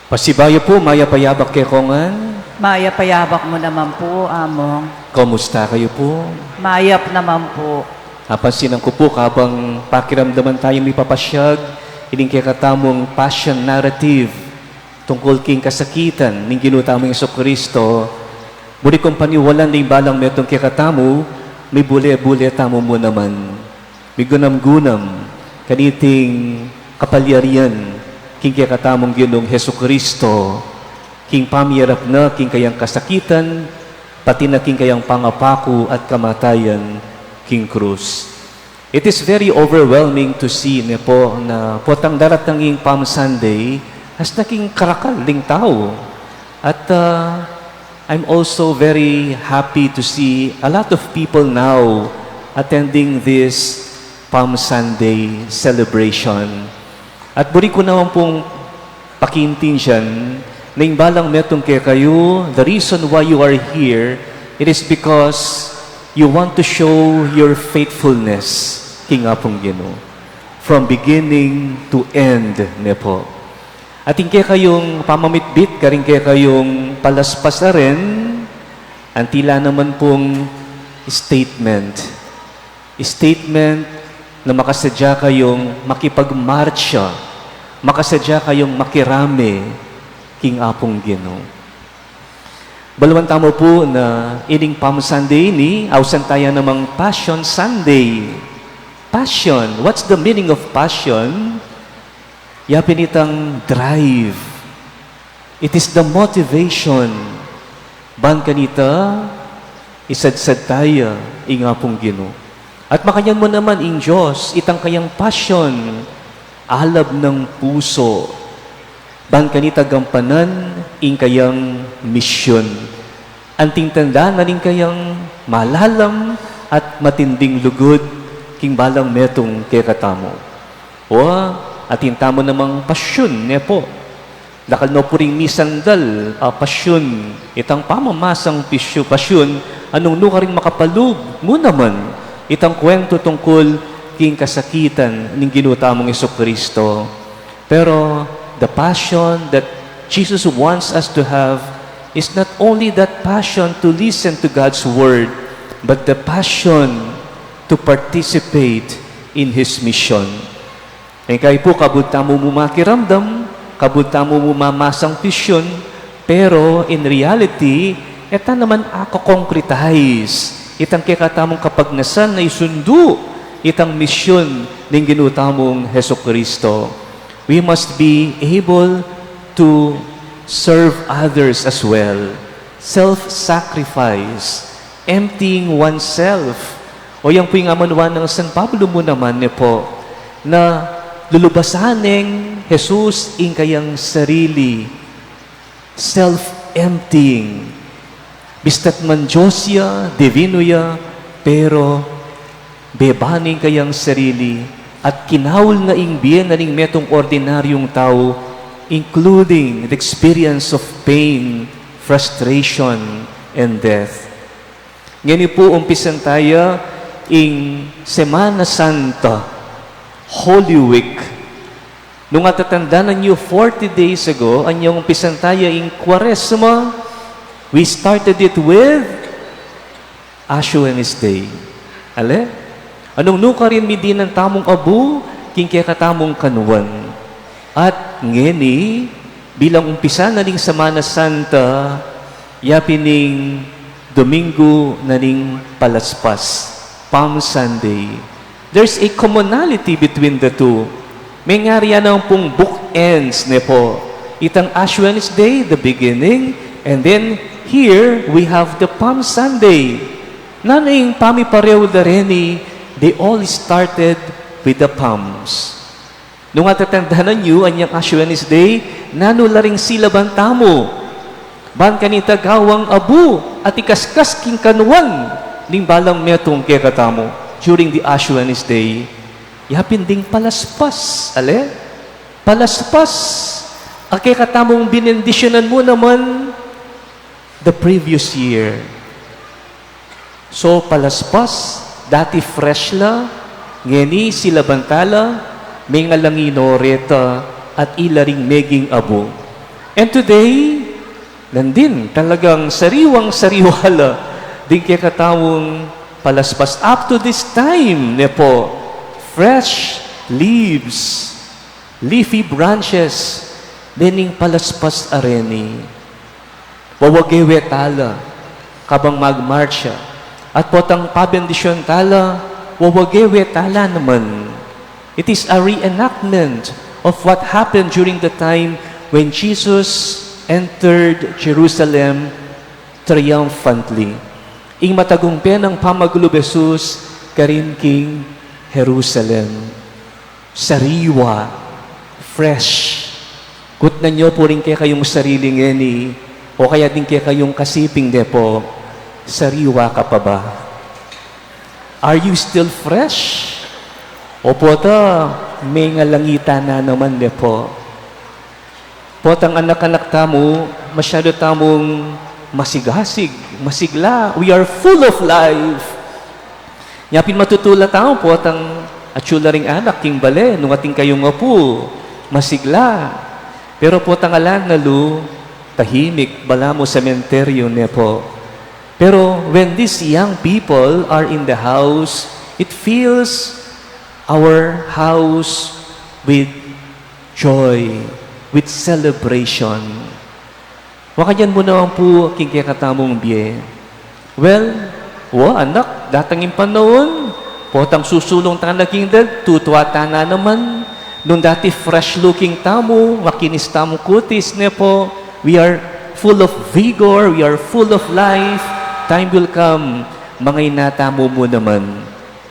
Pasibayu pu, mayap a yabak kekongan. Mayap a yabak mu naman pu, Among. Kumusta kayu pu? Mayap naman pu. Apansinan ku pu, kabang pakiramdaman tayung mipapasyag ining kekatamung passion narrative tungkul king kasakitan ning Ginu tamung Jesucristo, buri kung paniwalan ding balang metung kekatamu, mibule-bule tamu mu naman. Migunam-gunam kaniting kapalyarian king kekatamung Ginung Jesucristo, king pamiyarap na king kayang kasakitan, pati na king kayang pangapaku at kamatayan king krus. It is very overwhelming to see, ne po, na potang daratang ing Palm Sunday, as naging karakal ding tau. At, ah, I'm also very happy to see a lot of people now attending this Palm Sunday celebration. At buri ku naman pung pakiintindian, ning balang metung kekayu, the reason why you are here, it is because you want to show your faithfulness king Apung Ginu, from beginning to end, ne po. At ing kekayung pamamitbit, karing kekayung palaspas a rin, antila naman pung statement. Statement na makasadya kayung makipagmartsa, makasadya kayung makirame king Apung Ginu. Baluan tamu pu na ining Palm Sunday ini, ausan taya namang Passion Sunday. Passion, what's the meaning of passion? Ya pin itang drive. It is the motivation. Ban kanita, isadsad taya ing Apung Ginu. At makanyan mu naman ing Dios, itang kayang passion, alab nang pusu. Ban kanita gampanan ing kayang misyon. Anting tanda na ning kayang malalam at matinding lugud king balang metung kekatamu. O, atin tamu namang pasyun, ne po. Dakal no pu ring misandal a pasyun, itang pamamasang pisyu-, pasyun, a nung nu karing makapalub mu naman itang kuwentu tungkul king kasakitan ning Ginu tamung Jesucristo. Pero the passion that Jesus wants us to have is not only that passion to listen to God's word, but the passion to participate in His mission. Engkaya pu, kabud tamu mu makiramdam, kabud tamu mu mamasang vision, pero in reality, e ta naman akokongkretize itang kekatamung kapagnasan a isundu itang misyon ning Ginu tamung Jesucristo. We must be able to serve others as well. Self-sacrifice, emptying oneself. O yang pu ing amanuan nang San Pablo mu naman ne po, na lulubasan neng Jesus ing kayang sarili, self-emptying. Bista't man Dios ya, Divino ya, pero beban ne ing kayang sarili at kinaul na ing bie na ning metung ordinaryung tau, including the experience of pain, frustration, and death. Ngeni pu, umpisan taya ing Semana Santa, Holy Week. Nung atatandanan yu, forty days ago, anyang umpisan taya ing Kuaresma, we started it with Ash Wednesday. Ale? Anung nukarin mi dinan tamung abu king kekatamung kanuan. At ngeni, bilang umpisa na ning Semana Santa, yapin ing Domingo na ning Palaspas, Palm Sunday. There's a commonality between the two. Mengari ya naman pung bookends, ne po. Itang Ash Wednesday, the beginning, and then here we have the Palm Sunday. Nanu ing pamipareu da reni? They all started with the palms. Nung atatandanan yu, anyang Ash Wednesday, nanu la ring silaban tamu? Ban kanita gawang abu at ikaskas king kanuan ning balang metung kekatamu during the Ash Wednesday. Yapin ding Palaspas, ale? Palaspas. A kekatamung binendisyonan mu naman the previous year. So, Palaspas, dati fresh la, ngeni silaban ta la, mengalangi no reta, at ila ring meging abu. And today, nandin, talagang sariwang-sariwa la ding kekatamung Palaspas. Up to this time, ne po, fresh leaves, leafy branches, dening Palaspas a reni. Wawage we ta la kabang mag-March ya. At potang pabendisyon ta la, wawage we ta la naman. It is a reenactment of what happened during the time when Jesus entered Jerusalem triumphantly. Ing matagumpe nang pamaglub Jesus karin king Jerusalem. Sariwa, fresh. Kutnan yu pu ring kekayung sarili ngeni, o kaya ding kekayung kasiping, ne po, sariwa ka pa ba? Are you still fresh? O pota, mengalangi ta na naman, ne po. Potang anak-anak tamu, masyadu tamung masigasig, masigla. We are full of life. Nya pin matutula tamu, potang atyu la ring anak king bale, nung atin kayung apu, masigla. Pero potang ala na lu, tahimik, balamu sementeryo, ne po. Pero when these young people are in the house, it fills our house with joy, with celebration. Makanyan mu naman pu king kekatamung bie. Well, wa, anak, datang ing panaun, potang susulung ta na king dad, tutua ta na naman. Nung dati fresh looking tamu, makinis tamung kutis, ne po, we are full of vigor, we are full of life. Time will come, mangaina tamu mu naman.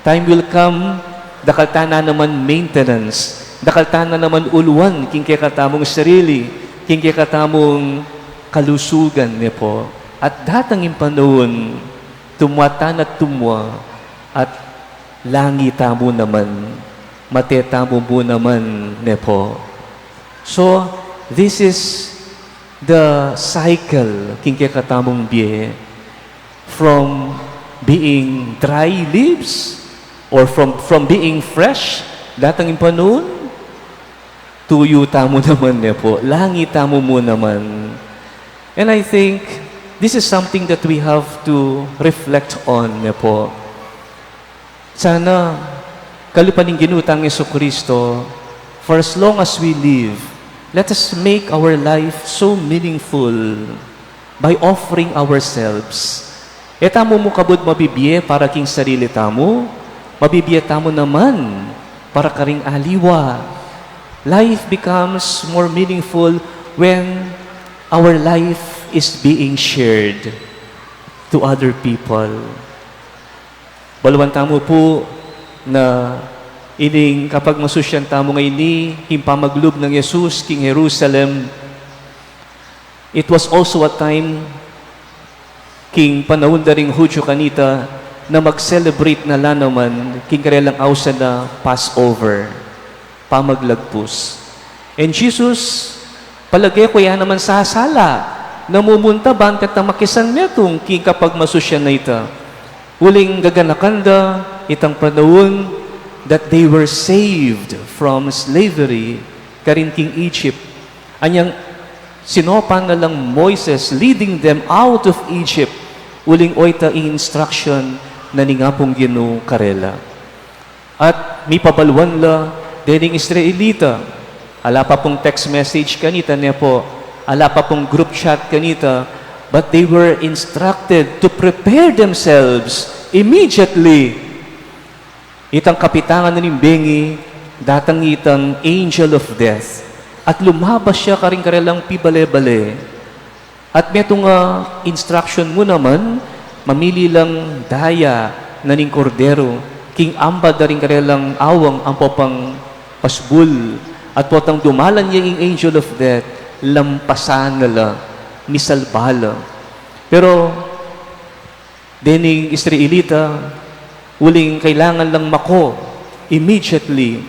Time will come, dakal ta na naman maintenance, dakal ta na naman uluan king kekatamung sarili, king kekatamung kalusugan, ne po. At datang ing panaun, tumua ta na tumua, at langi tamu naman, mate tamu mu naman, ne po. So, this is the cycle king kekatamung bie. From being dry leaves, or from, from being fresh, datang ing panaun, tuyu tamu naman, ne po, langi tamu mu naman. And I think this is something that we have to reflect on, ne po. Sana, kalupa ning Ginu tang Jesucristo, for as long as we live, let us make our life so meaningful by offering ourselves. E tamu mu kabud mabibie para king sarili tamu, mabibie tamu naman para karing aliwa. Life becomes more meaningful when our life is being shared to other people. Baluan tamu pu na ining kapagmasusyan tamu ngeni king pamaglub nang Jesus king Jerusalem, it was also a time king panaun da ring Hudyo kanita na mag-celebrate na la naman king karelang ausan a Passover, pamaglagpus. And Jesus, palage ku ya naman sasala na mumunta ban kanita makisan metung king kapagmasusyan a ita. Uling gaganakan da itang panaun that they were saved from slavery karin king Egypt. Anyang sinopan na lang Moises leading them out of Egypt, uling oyta ing instruction na ning Apung Ginu karela. At mipabaluan la dening Israelita. Ala pa pung text message kanita, ne pu. Ala pa pung group chat kanita. But they were instructed to prepare themselves immediately. Itang kapitangan na ning bengi, datang itang angel of death. At lumabas ya karing karelang pibale-bale. At metung a instruction mu naman, mamili lang daya na ning kordero, king ambad da ring karelang awang ampo pang pasbul, at potang dumalan ya ing angel of death, lampasan na la, misalba la. Pero, dening Israelita, uling kailangan lang mako, immediately,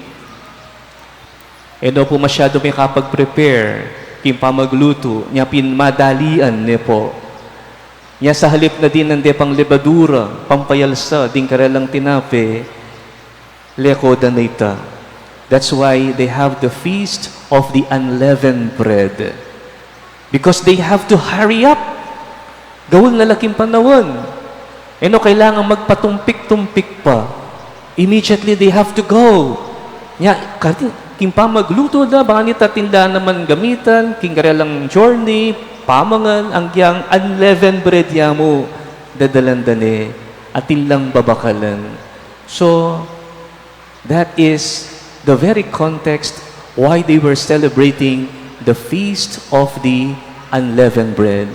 e no pu masyadu makapag-prepare king pamaglutu, nya pin madalian ne pu. Nya sa halip na dinan de pang lebadura, pampayalsa ding karelang tinape, leko da na ita. That's why they have the feast of the unleavened bread. Because they have to hurry up. Gaul na la king panaun. E no kailangan magpatumpik-tumpik pa. Immediately they have to go. Nya, kati, king pamaglutu da, bang kanita atin la naman gamitan, king karelang journey, pamangan, agyang unleavened bread ya mu, dadalan da ne, atin lang babakalan. So, that is the very context why they were celebrating the feast of the unleavened bread.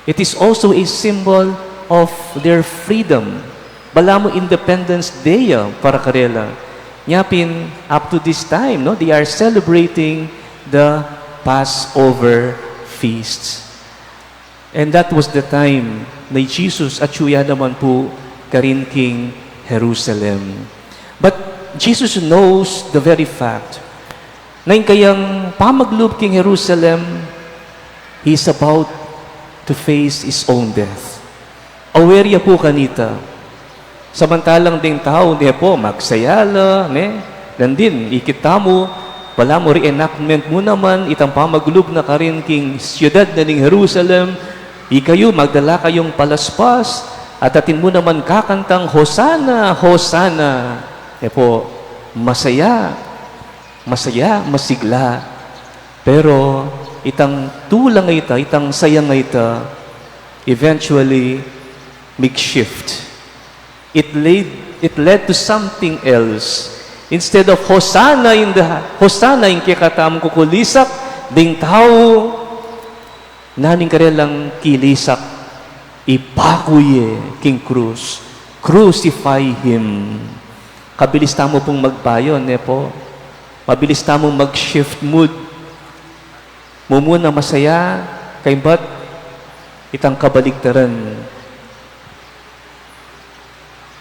It is also a symbol of their freedom. Balamu Independence Day ya para karela. Nya pin, up to this time, no, they are celebrating the Passover feasts. And that was the time na i Jesus atyu ya naman pu karin king Jerusalem. But Jesus knows the very fact na ing kayang pamaglub king Jerusalem, he is about to face his own death. Aware ya pu kanita. Samantalang ding tau, ne pu, magsaya la, ne? Nandin, ikit tamu, balamu reenactment mu naman, itang pamaglub na karin king siyudad na ning Jerusalem, ikayu, magdala kayung palaspas, at atin mu naman kakantang, "Hosana, Hosana." Ne pu, masaya, masaya, masigla. Pero, itang tulang a ita, itang sayang a ita, eventually, mig-shift. It led, it led to something else. Instead of Hosanna in the, Hosanna ing kekatamung kukulisak, ding tau, nanu ing karelang kilisak, ipaku ye king krus. Crucify him. Kabilis tamu pung magbayu, ne pu? Mabilis tamung mag-shift mood. Mumuna masaya, kaybat itang kabaligtaran.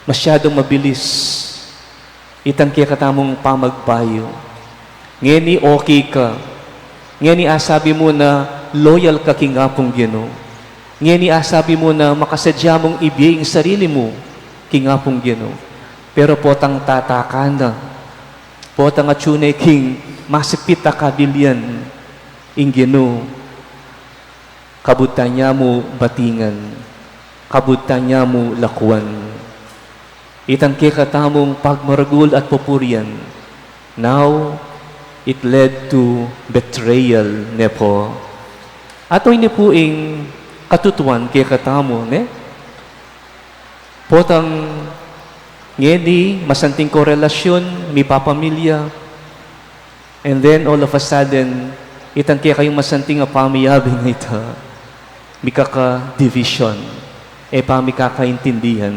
Masyadung mabilis itang kekatamung pamagbayu. Ngeni okay ka. Ngeni asabi mu na loyal ka king Apung Ginu. Ngeni asabi mu na makasadya mung ibie ing sarili mu king Apung Ginu. Pero potang tatakan na, potang atyu ne king masipit a kabilian ing Ginu, kabud tanya mu batingan, kabud tanya mu lakuan. Itang kekatamung pagmaragul at pupurian. Now, it led to betrayal, ne pu. Atin pu ing katutuan kekatamu, ne? Potang ngeni, masanting ko relasyun, mipapamilya, and then all of a sudden, itang kekayung masanting a pamiyabe ita, mikaka-division, e pa mikakaintindihan.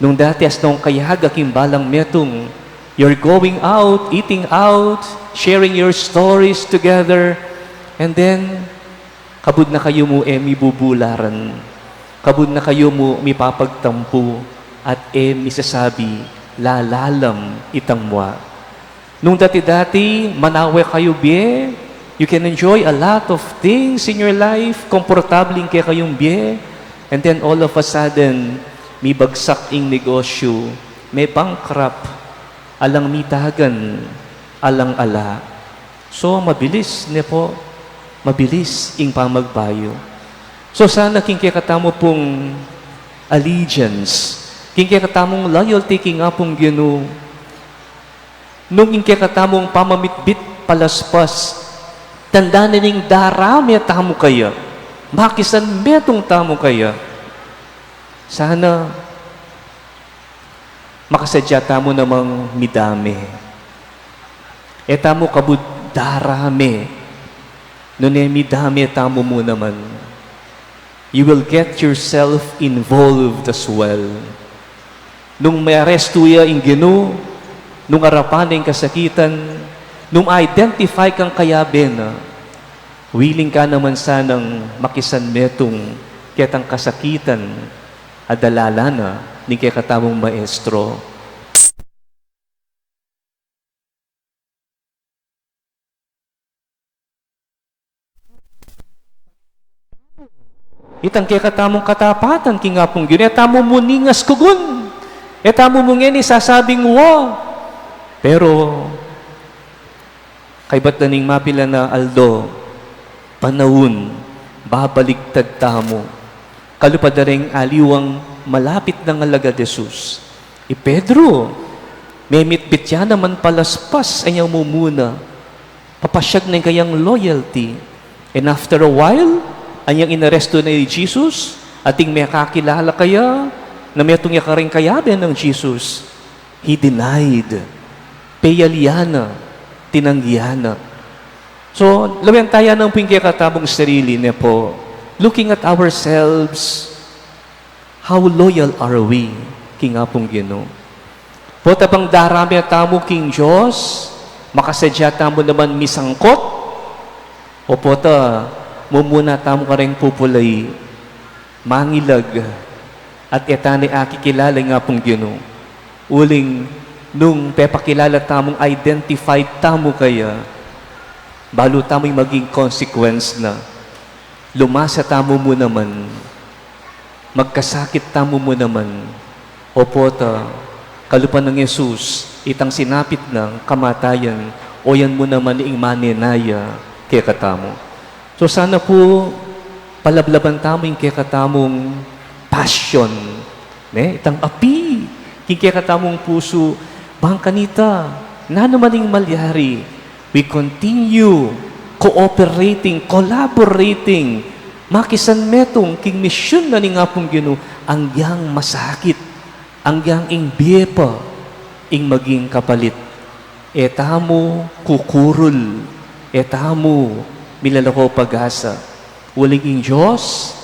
Nung dati asna kung kayaga king balang metung, you're going out, eating out, sharing your stories together, and then, kabud na kayu mu e mibubularan, kabud na kayu mu mipapagtampu, at e misasabi, lalalam itang mua. Nung dati-dati, manawe kayu bie, you can enjoy a lot of things in your life, komportable ing kekayung bie, and then all of a sudden, mibagsak ing negosyu, me-bankrupt, alang mitagan, alang ala. So, mabilis, ne pu, mabilis ing pamagbayu. So, sana king kekatamu pung allegiance, king kekatamung loyalty king Apung Ginu, nung ing kekatamung pamamitbit palaspas, tanda na ning darame tamu kaya, makisanmetung tamu kaya. Sana makasadya tamu namang midame. E tamu kabud darame, nune midame tamu mu naman. You will get yourself involved as well. Nung maarestu ya ing Ginu, nung arapan na ing kasakitan, nung identify kang kayabe na, willing ka naman sanang makisanmetung ketang kasakitan a dalala na ning kekatamung maestro. Itang kekatamung katapatan king Apung Ginu, e tamu mu ningas kugun, e tamu mu ngeni sasabing wa. Pero, kaybat da ning mapilan a aldo, panaun, babaligtad tamu. Kalupa da reng aliwang malapit nang alagad Jesus. I Pedro, memitbit ya naman palaspas, anyang mumuna. Papasyag na ing kayang loyalty. And after a while, anyang inarestu na i Jesus, ating mekakilala kaya, na metung ya kareng kayabe nang Jesus. He denied. Peyali ya na, tinanggi ya na. So, lawen taya na pu ing kekatamung sarili, ne pu. Looking at ourselves, how loyal are we king Apung Ginu? Pota bang darame tamu king Dios, makasadya tamu naman misangkot? O pota, mumuna tamu kareng pupulai, mangilag, at e ta ne akikilala ing Apung Ginu. Uling nung pepakilala tamung identified tamu kaya, balu tamu ing maging consequence na. Lumasa tamu mu naman, magkasakit tamu mu naman, o pota, kalupa nang Jesus, itang sinapit nang kamatayan, o yan mu naman ing manenaya kekatamu. So sana pu, palablaban tamu ing kekatamung passion, ne? Itang api king kekatamung pusu, bang kanita, nanu man ing malyari, we continue cooperating, collaborating, makisanmetung king misyun na ning Apung Ginu, anggiyang masakit, anggiyang ing bie pa ing maging kapalit. E tamu kukurul, e tamu milalako pag-asa. Uling ing Dios,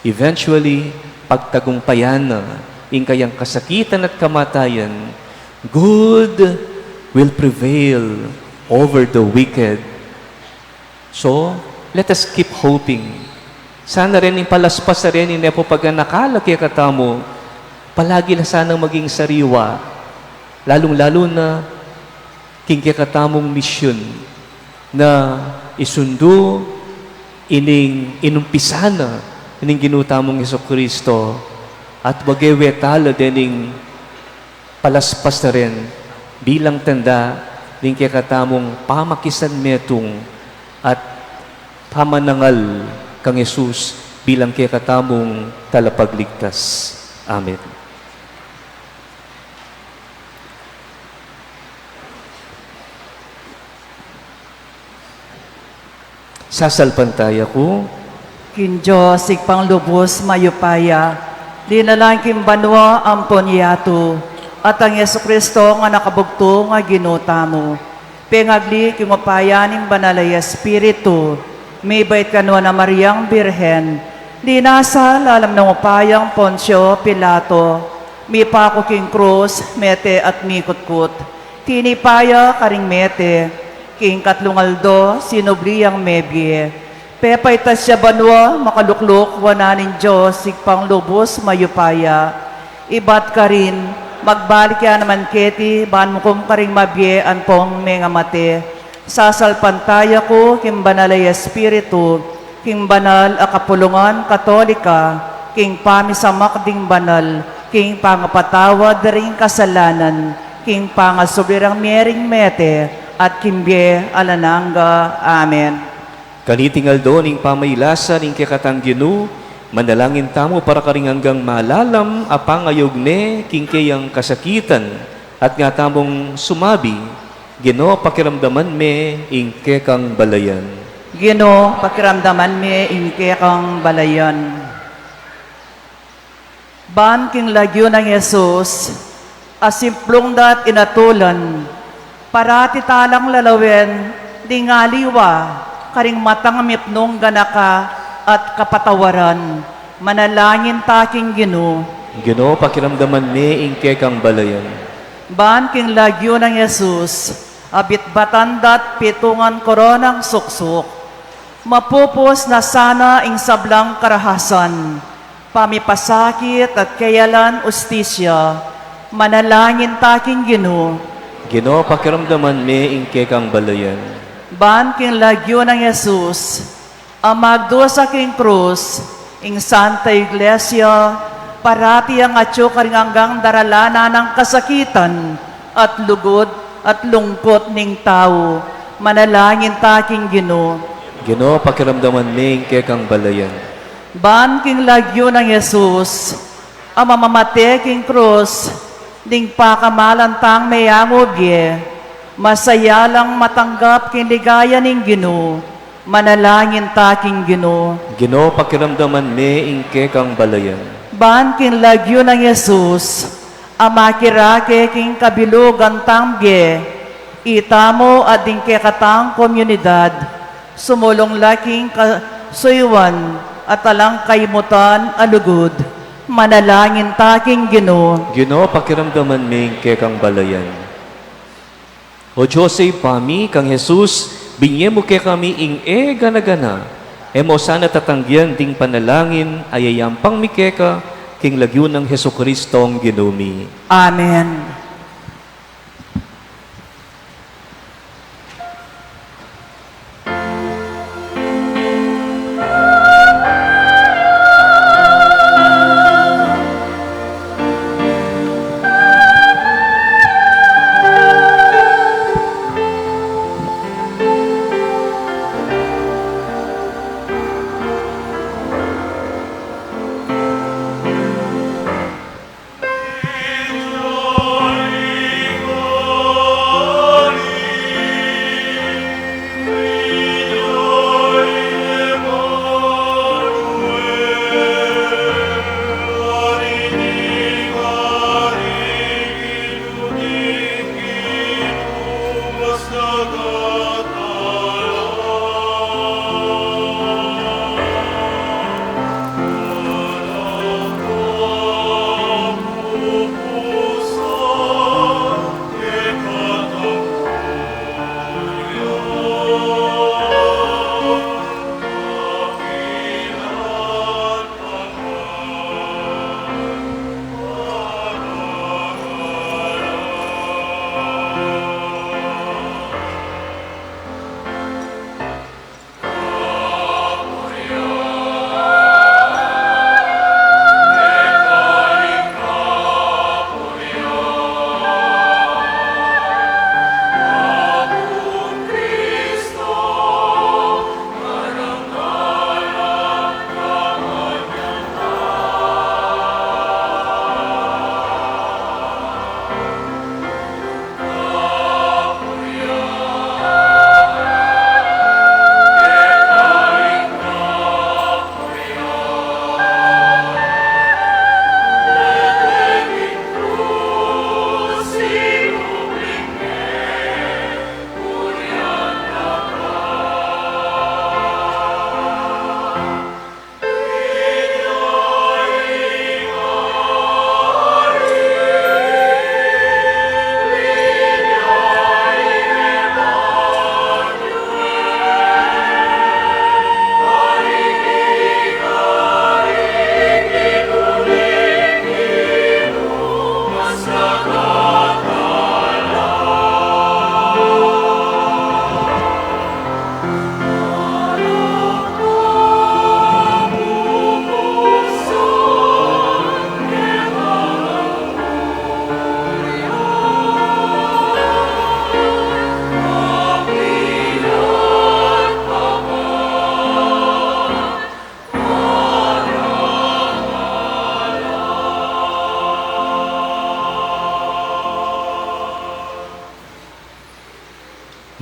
eventually, pagtagumpayan na ing kayang kasakitan at kamatayan, good will prevail over the wicked. So, let us keep hoping. Sana rin ing palaspas a rin, ing nepo paganakal a kekatamu, palagi la sanang maging sariwa, lalung-lalu na king kekatamung misyun na isundu ining inumpisa na ning Ginu tamung Jesucristo, at wage we tala dening palaspas a rin bilang tanda ning kekatamung pamakisanmetung at pamanangal kang Jesus bilang kekatamung Talapagligtas. Amen. Sasalpantaya ku king Dios, Ibpang lubus mayupaya, linalang king banua ampon yatu, at kang Jesucristo, anak a bugtung a Ginu tamu, pengagli king upaya ning Banal a Espiritu, mibait kanu a Mariang Birhen, linasa lalam ning upayang Poncio Pilato, mipaku king krus, mete at mikutkut. Tinipa ya karing mete, king katlung aldo sinubli yang mebie. Pepaitas ya banua, makalukluk wanan ning Dios, Ibpang lubus mayupaya. Ibat karin, magbalik ya naman keti ban mukum karing mabie ampong mengamate. Sasalpantaya ku king Banal a Espiritu, king banal a kapulungan Katolika, king pamisamak ding banal, king pangapatawad ring kasalanan, king pangasubli rang mie ring mete, at king bie alang angga. Amen. Kaniting aldo ning pamailasa ning kekatang Ginu, manalangin tamu para karing anggang malalam a pangayug ne king keyang kasakitan, at nga tamung sumabi, Ginu, pakiramdaman me ing kekang balayan. Ginu, pakiramdaman me ing kekang balayan. Ban king lagyu nang Jesus, a simplung da't inatulan, parati talang lalawen ding aliwa karing matang mipnung ganaka at kapatawaran. Manalangin ta king Ginu. Ginu, pakiramdaman me ing kekang balayan. Ban king lagyu nang Jesus, a bitbatan da't pitungan koronang suksuk, mapupus na sana ing sablang karahasan, pamipasakit at keyalan ustisya. Manalangin ta king Ginu. Ginu, pakiramdaman me ing kekang balayan. Ban king lagyu nang Jesus, a magdusa king krus, ing Santa Iglesia, parati yang atyu karing anggang daralanan nang kasakitan at lugud at lungkut ning tau. Manalangin ta king Ginu. Ginu, pakiramdaman me ing kekang balayan. Ban king lagyu nang Jesus, a mamamate king krus, ding pakamalan tang meangu bie, masayalang matanggap king ligaya ning Ginu. Manalangin ta king Ginu. Ginu, pakiramdaman me ing kekang balayan. Ban king lagyu nang Jesus, a makirake king kabilugan tang bie, itamu at ding kekatang komunidad, sumulung la king kasuyuan at alang kaimutan a lugud. Manalangin ta king Ginu. Ginu, pakiramdaman me ing kekang balayan. O Dios a Ibpa mi, kang Jesus, binie mu kekami ing e gana-gana. E mu sana tatanggian ding panalangin a yayampang mi keka, king lagyu nang Jesucristong Ginu mi. Amen.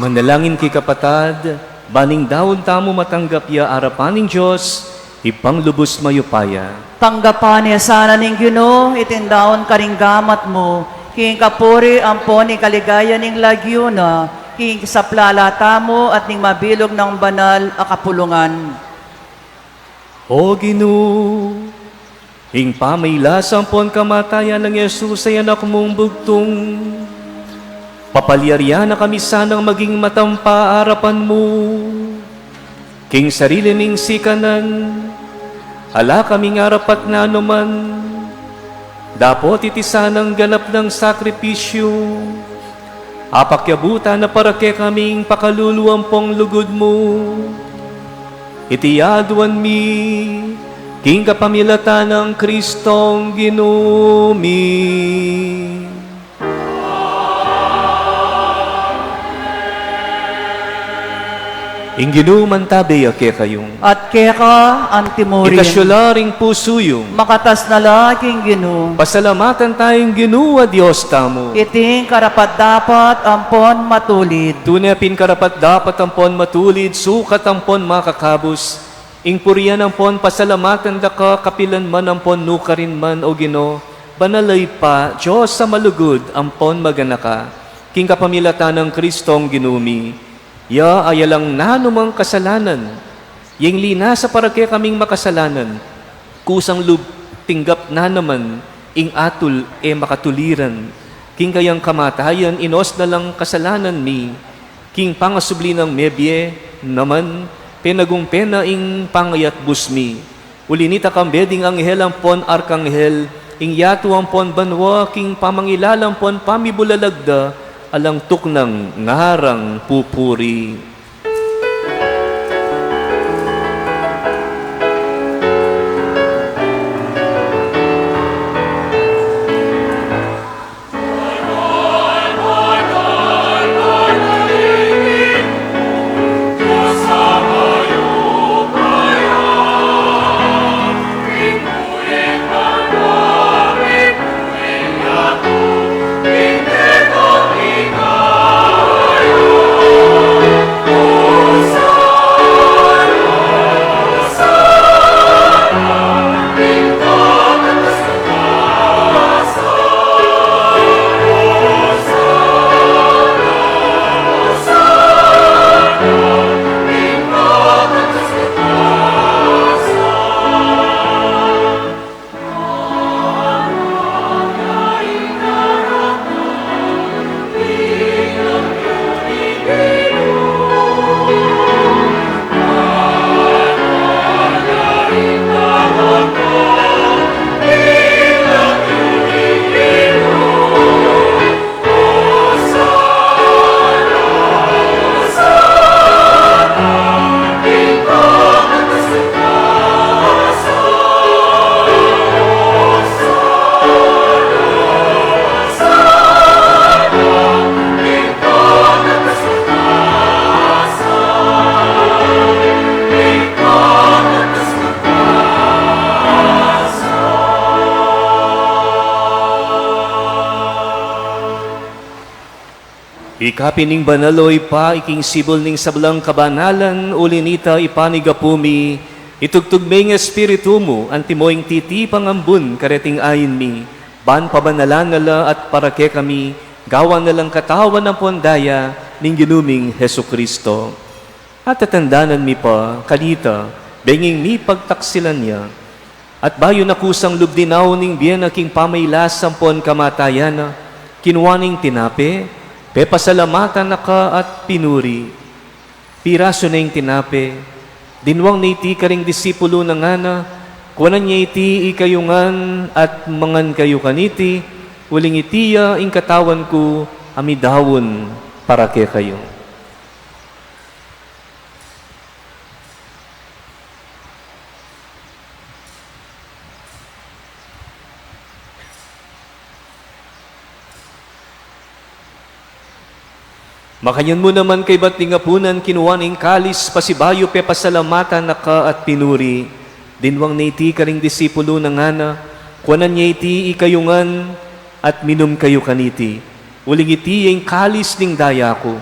Manalangin ki kapatad, ban ing daun tamu matanggap ya arapan ning Dios, Ibpang lubus mayupaya. Tanggapan na sana ning Ginu iting daun karing gamat mu, king kapurian ampon king kaligayan ning lagyu na, king saplala tamu at ning mabilug nang banal a kapulungan. O Ginu, ing pamagkasakit ampon kamatayan nang Jesus a Anak mung bugtung, papalyarian na kami sanang maging matampa arapan mu. King sarili ming sikanan, ala kaming arapat nanuman, dapot iti sanang ganap nang sakripisyu, apakyabutan na para kekami ing pakalulu ampong lugud mu. Iti aduan mi, king kapamilatan nang Kristong Ginu mi. Ing Ginu mantabe ya kekayu. At keka antimurin. Ikasyu la ring pusu yu. Makatas na la king Ginu. Pasalamatan taya ing Ginu a Dios tamu. Iti ing karapat-dapat ampon matulid. Tune pin karapat-dapat ampon matulid, sukat ampon makakabus, ing purian ampon pasalamatan da ka kapilan man ampon nukarin man, O Ginu, banal a Ibpa, Dios a malugud ampon maganaka, king kapamilatan nang Kristong Ginu mi. Ya a alang nanumang kasalanan, ya ing linasa para kekaming makasalanan, kusang lub tinggap na naman ing atul e makatuliran, king kayang kamatayan inusal na lang kasalanan mi, king pangasubli nang mebie naman, penagumpe na ing pangayatbus mi. Uli nita kambe ding anghel ampon arkanghel, ing yatu ampon banua, king pamangilala ampon pamibulalag da, alang tuknang ngarang pupuri. Ikapin ning banal, O Ibpa, ikingsibul ning sablang kabanalan, uli nita ipanigapu mi, itugtug me ing Espiritu mu, antimo ing titipang ambun kareting ain mi, ban pabanalan na la at para kekami, gawan na lang katawan ampon daya ning Ginu ming Jesucristo. At tatandanan mi pa kanita, benging mipagtaksilan ya. At bayu na kusang lub dinaun ing bie na king pamagkasakit ampon kamatayan na, kinua ne ing tinape, pepasalamatan na ka at pinuri. Pirasu ne ing tinape, dinwang ne iti karing disipulu na ngana, kuanan ye iti ikayu ngan at mangan kayu kaniti, uling iti ya ing katawan ku a midaun para kekayu. Makanyan mu naman kaybat ning apunan, kinua ne ing kalis, pasibayu pepasalamatan na ka at pinuri, dinwang ne iti karing disipulu na ngana, kuanan ye iti ikayu ngan at minum kayu kaniti, uling iti ya ing kalis ning daya ku,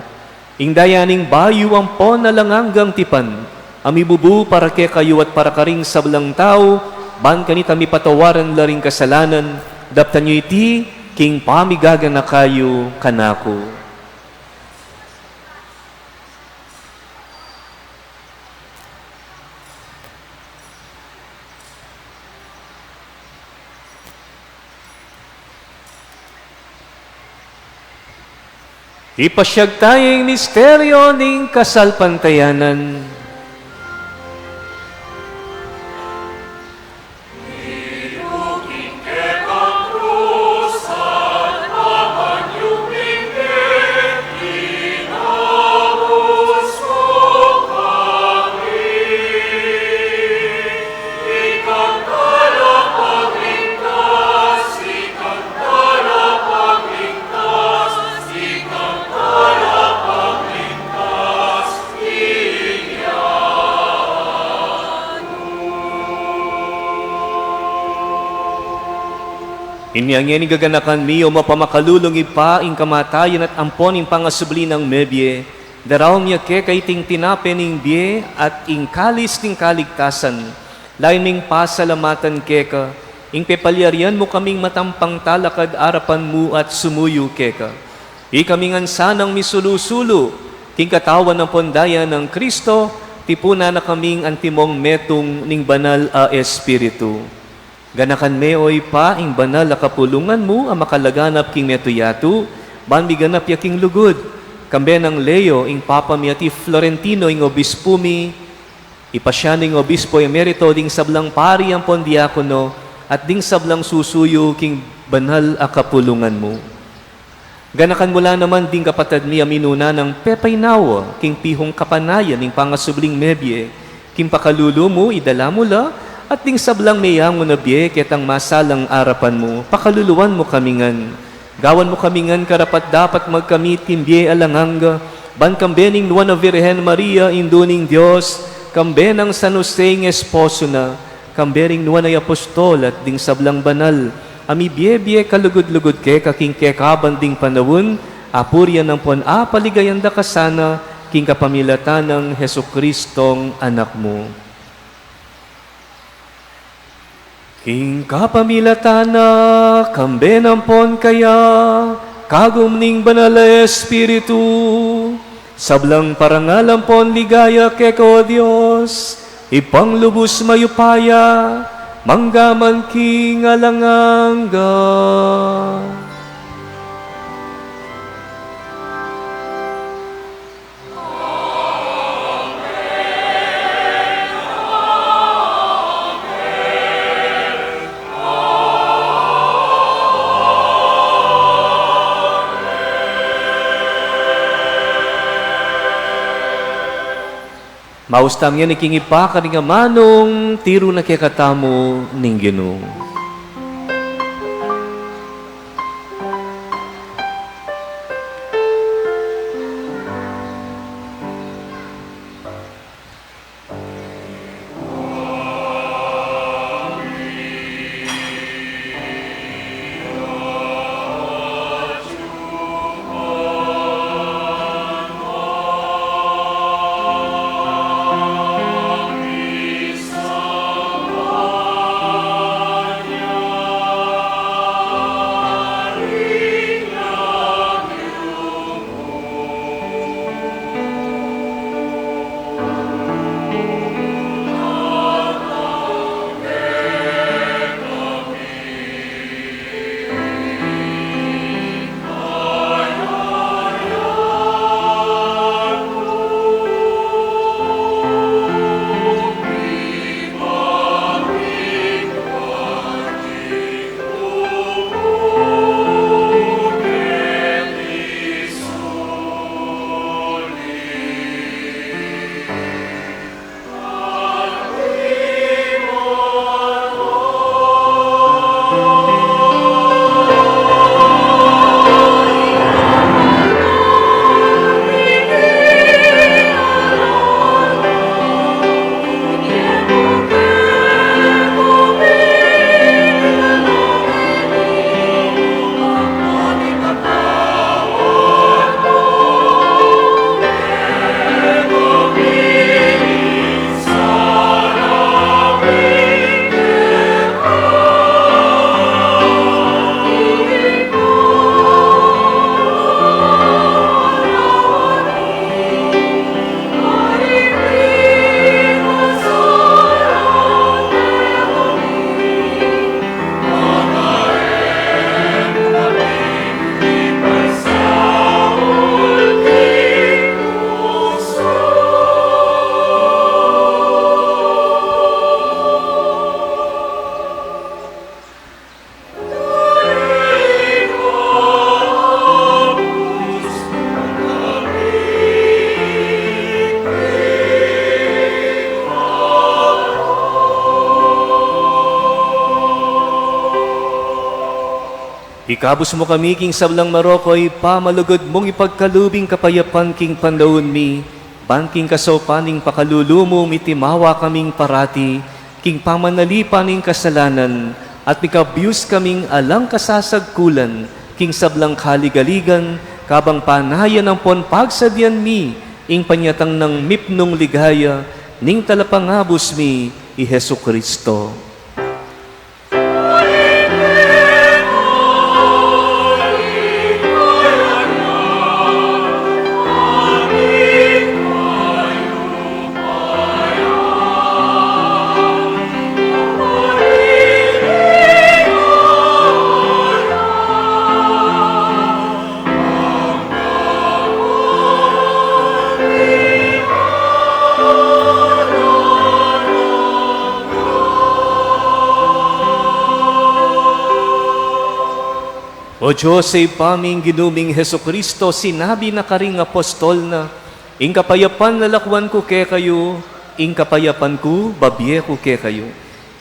Ing daya ning bayu ampon alang anggang tipan, a mibubu para kekayu at para karing sablang tau, ban kanita mipatawaran la ring kasalanan, daptan yu iti king pamigaganaka yu kanaku. Ipasyag taya ing misteryo ning kasalpantayanan. Inya ngeni gaganakan mi, o mapamakalulung Ibpa, ing kamatayan at ampon ing pangasubli nang mebie, daraun mi keka iting tinape ning bie at ing kalis ning kaligtasan, lalu ming pasalamatan keka, ing pepalyarian mu kaming matampang talakad arapan mu at sumuyu keka. Ikami ngan sanang misulu-sulu king katawan ampon daya nang Kristo, tipunan na kaming antimong metung ning Banal a Espiritu. Ganakan me, o Ibpa, ing banal a kapulungan mu a makalaganap king metung yatu, ban miganap ya king lugud, kambe nang Leo ing Papa mi at i Florentino ing obispu mi, ipasya na ing obispo emerito, ding sablang pari ampon diakono, at ding sablang susuyu king banal a kapulungan mu. Ganakan mu la naman ding kapatad mi a minuna nang pepaynawa king pihung kapanayan ning pangasubling mebie, king pakalulu mu idala mu la, at ding sablang meyangu na bie ketang masalang arapan mu, pakaluluan mu kami ngan. Gawan mu kami ngan karapat-dapat magkamit king bie alang angga, ban kambe ning Nuan a Virgen Maria, Indu ning Dios, kambe nang San Jose ing esposo na, kambe ring nuan a apostol at ding sablang banal a mibie-bie kalugud-lugud keka king kekaban ding panaun, apurian ampon apaligayan da ka sana king kapamilatan nang Jesucristong Anak mu. King kapamilatan na, kambe na ampon kaya, kagum ning Banal a Espiritu, sablang parangal ampon ligaya keka, o Dios, Ibpang lubus mayupaya, mangga man king alang angga. Maus tamu ngeni king Ibpa karing amanung tiru na kekatamu ning Ginu. Ikabus mu kami king sablang marok, o Ibpa, malugud mung ipagkalub ing kapayapan king pandaun mi, ban king kasaupan ning pakalulu mu, mitimawa kaming parati king pamanalipan ning kasalanan, at mikabus kaming alang kasasagkulan king sablang kaligaligan, kabang panayan ampon pagsadyan mi ing panyatang nang mipnung ligaya ning Talapangabus mi, i Jesucristo. O Dios, Ibpa ming Ginu ming Jesucristo, sinabi na karing apostol na, "Ing kapayapan lalakwan ku kekayu, ing kapayapan ku babie ku kekayu."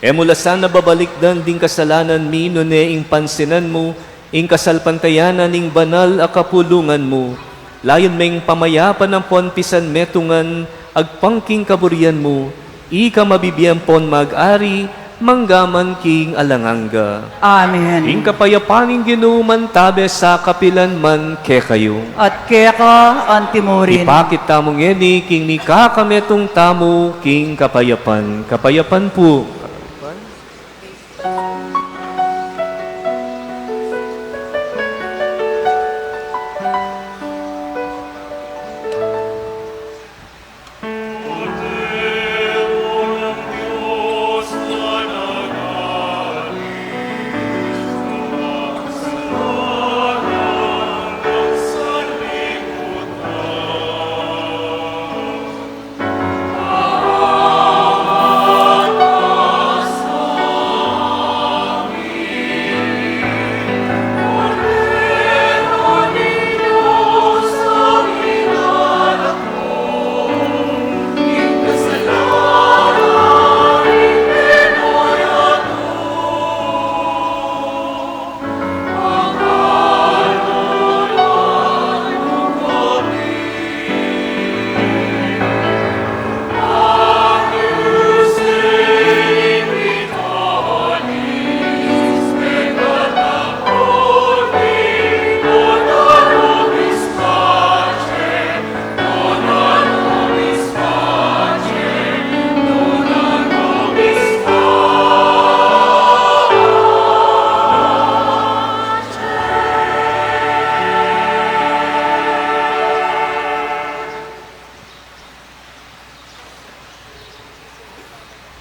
E mu la sana babalikdan ding kasalanan mi, nune ing pansinan mu ing kasalpantayanan ning banal a kapulungan mu. Layun meng pamayapan ampon pisanmetungan agpang king kaburian mu, ika mabibie ampon mag-ari mangga man king alang angga. Amen. Ing kapayapan ning Ginu mantabe sa kapilan man kekayu. At keka antimurin. Ipakit tamu ngeni king mikakametung tamu king kapayapan. Kapayapan pu.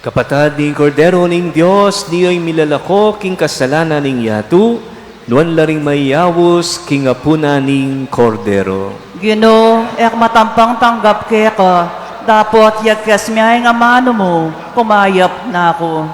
Kapatad, ning Kordero ning Dios, niyu ing milalako king kasalanan ning yatu, nuan la ring mayaus king apunan ning Kordero. Ginu, e ku matampang tanggap keka, dapot yagkas me ing amanu mu, kumayap na ku.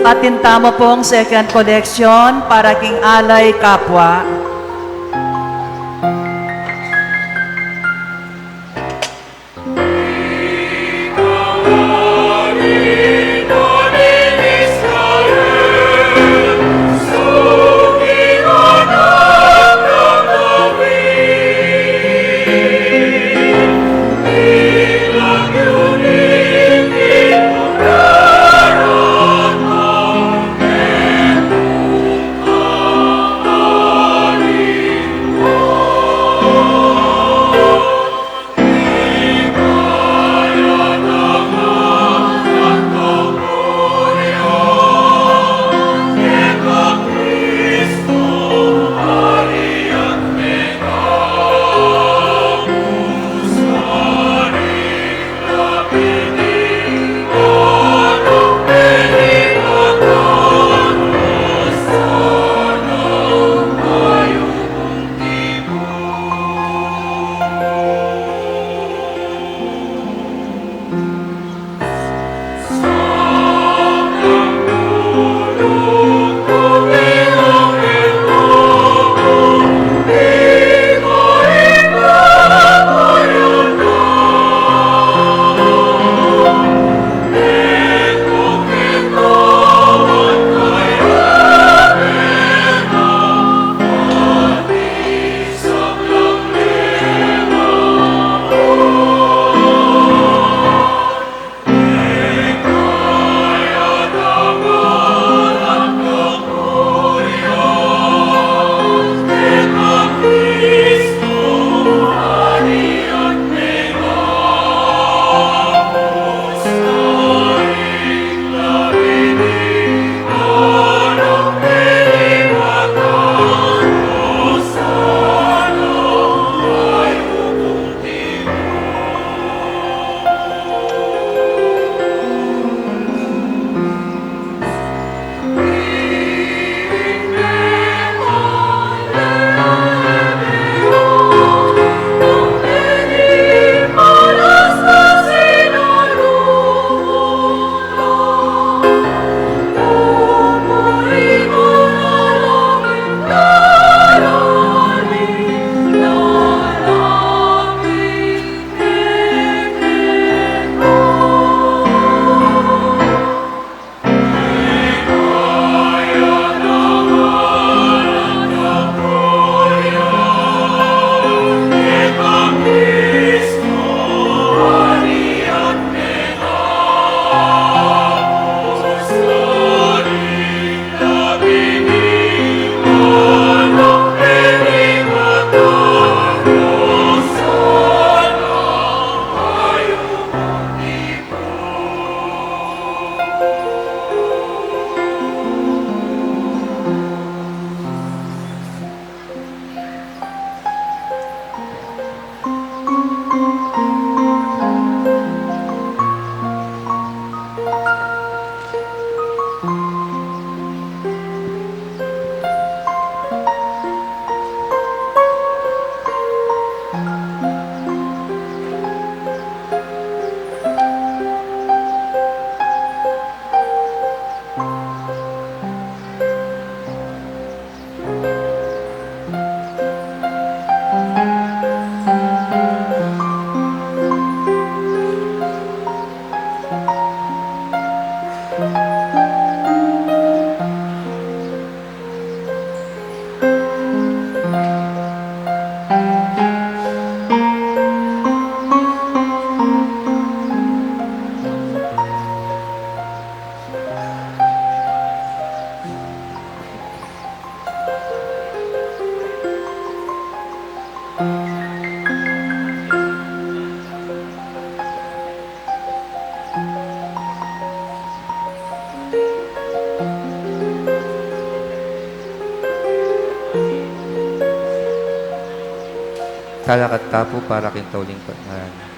Atin tamu pung second collection para king alay kapwa. Talakad ta pu para king tauling panalangin.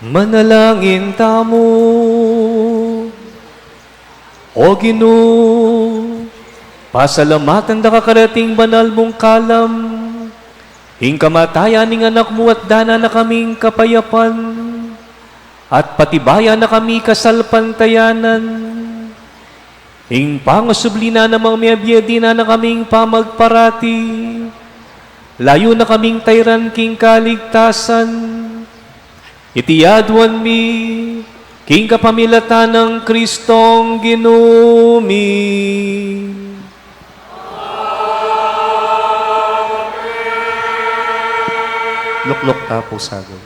Manalangin tamu. O Ginu, pasalamatan da ka karating banal mung kalam, ing kamatayan ning Anak mu at dana na kaming kapayapan. at patibayan na kami kasalpantayanan. Ing pangasubli na namang mebie, dinan na kaming pamagparati, layu na kaming tairan king kaligtasan. Iti aduan mi king kapamilatan nang Kristong Ginu mi. Lukluk ta pu sa agul.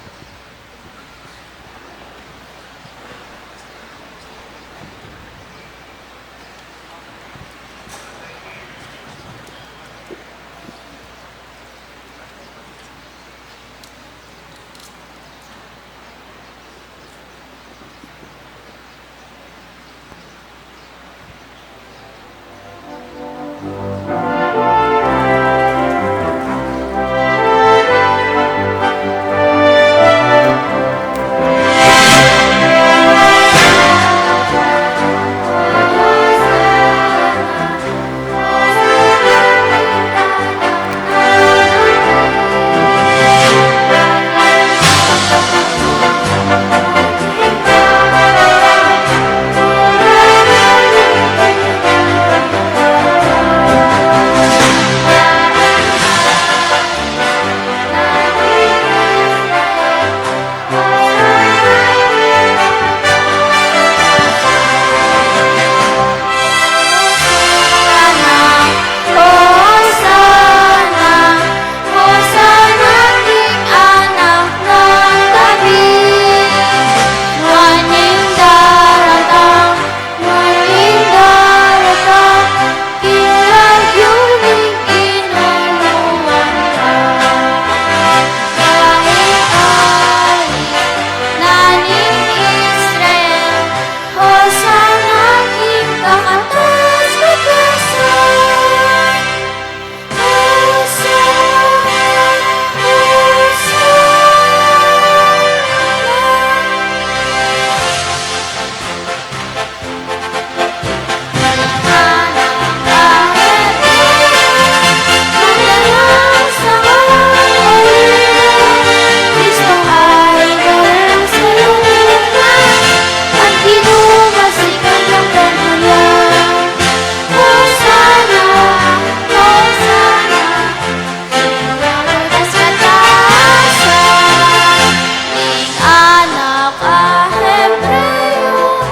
Anak a Hebreo,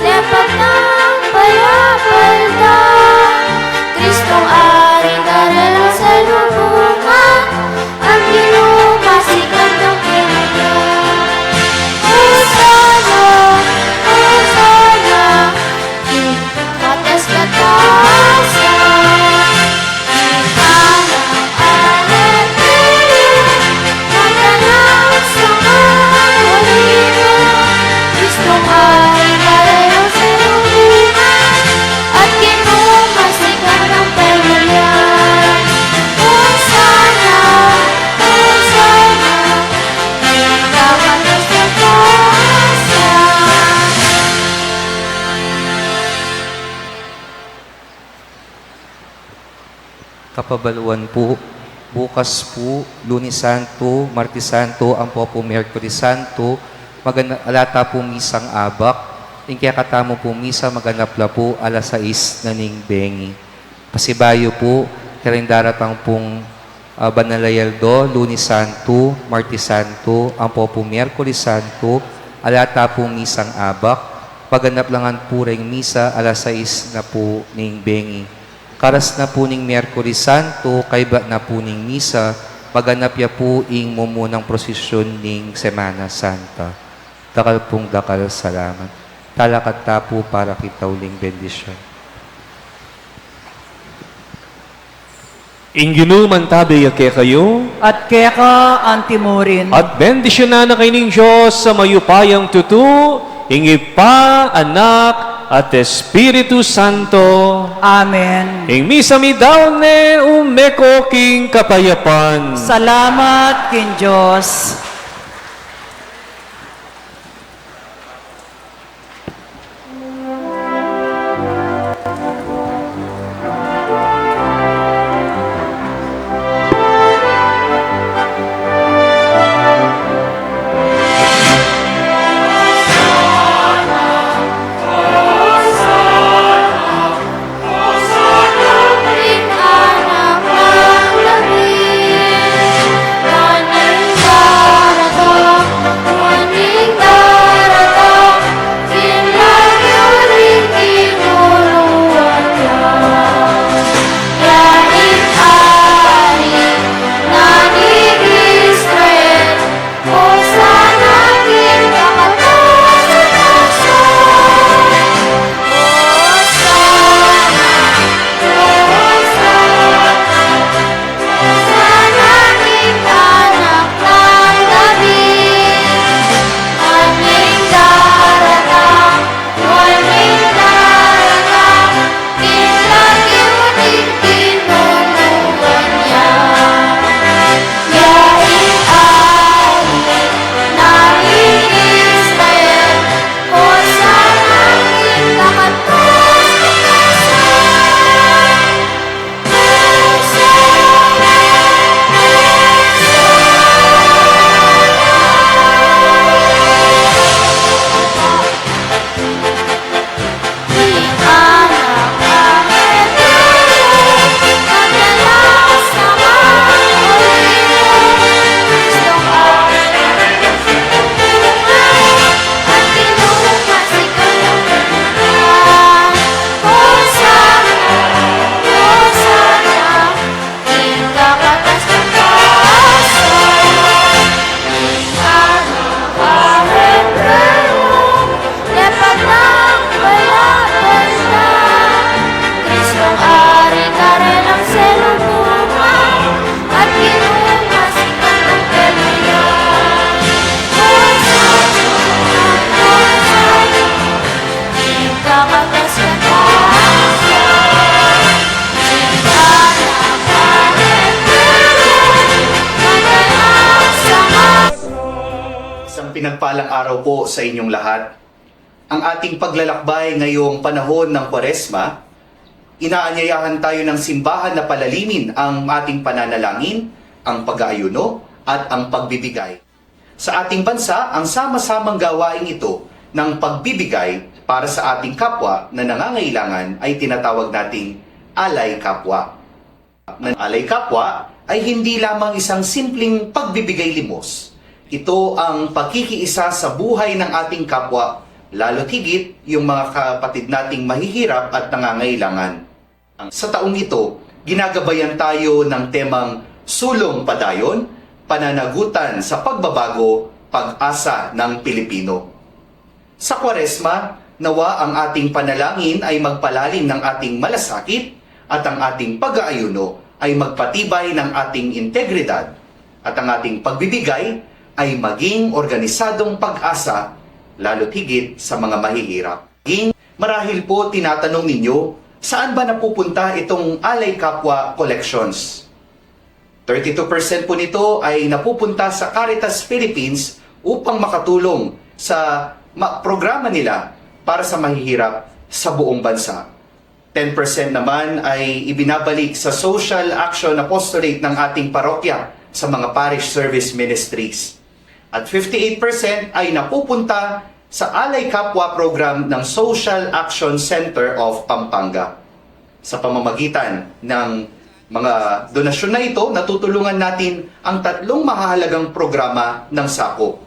lepag nang payapal da, Kristong Aring darelang salubungan, at Ginu masikan nang pamilya. Hosana, Hosana, king kataas-katasan. Kapabaluan pu, bukas pu, Lunes Santo, Martes Santo, ampo pu Miyerkules Santo, magan-, ala ta pu misang abak. Ing kekatamu pu misa, maganap la pu alas sais na ning bengi. Pasibayu pu, karing daratang pung, ah, banal a aldo, Lunes Santo, Martes Santo, ampo pu Miyerkules Santo, ala ta pu misang abak. Maganap la ngan pu reng misa alas sais na pu ning bengi. Karas na pu ning Miyerkules Santo, kaybat na pu ning misa, maganap ya pu ing mumunang prosesyon ning Semana Santa. Dakal pung dakal a salamat. Talakad ta pu para king tauling bendisyun. Ing Ginu mantabe ya kekayu. At keka antimurin. At bendisyunan na kayu ning Dios a mayupayang tutu, ing Ibpa, Anak, at Espiritu Santo. Amen. Ing misa mi daun ne, ume ko king kapayapan. Salamat king Dios. Magpalang araw po sa inyong lahat. Ang ating paglalakbay ngayong panahon ng Kwaresma, inaanyayahan tayo ng simbahan na palalimin ang ating pananalangin, ang pag-aayuno, at ang pagbibigay. Sa ating bansa, ang sama-samang gawaing ito ng pagbibigay para sa ating kapwa na nangangailangan ay tinatawag nating alay kapwa. Ng alay kapwa ay hindi lamang isang simpleng pagbibigay limos. Ito ang pakikiisa sa buhay ng ating kapwa, lalo't higit yung mga kapatid nating mahihirap at nangangailangan. Sa taong ito, ginagabayan tayo ng temang Sulong Padayon, Pananagutan sa Pagbabago, Pag-asa ng Pilipino. Sa Kwaresma, nawa ang ating panalangin ay magpalalim ng ating malasakit at ang ating pag-aayuno ay magpatibay ng ating integridad at ang ating pagbibigay ay maging organisadong pag-asa, lalo't higit sa mga mahihirap. Ging, marahil po tinatanong ninyo, saan ba napupunta itong Alay Kapwa Collections? Thirty-two percent po nito ay napupunta sa Caritas Philippines upang makatulong sa ma- programa nila para sa mahihirap sa buong bansa. Ten percent naman ay ibinabalik sa Social Action Apostolate ng ating parokya sa mga parish service ministries. At fifty-eight percent ay napupunta sa Alay Kapwa Program ng Social Action Center of Pampanga. Sa pamamagitan ng mga donasyon na ito, natutulungan natin ang tatlong mahahalagang programa ng sakop.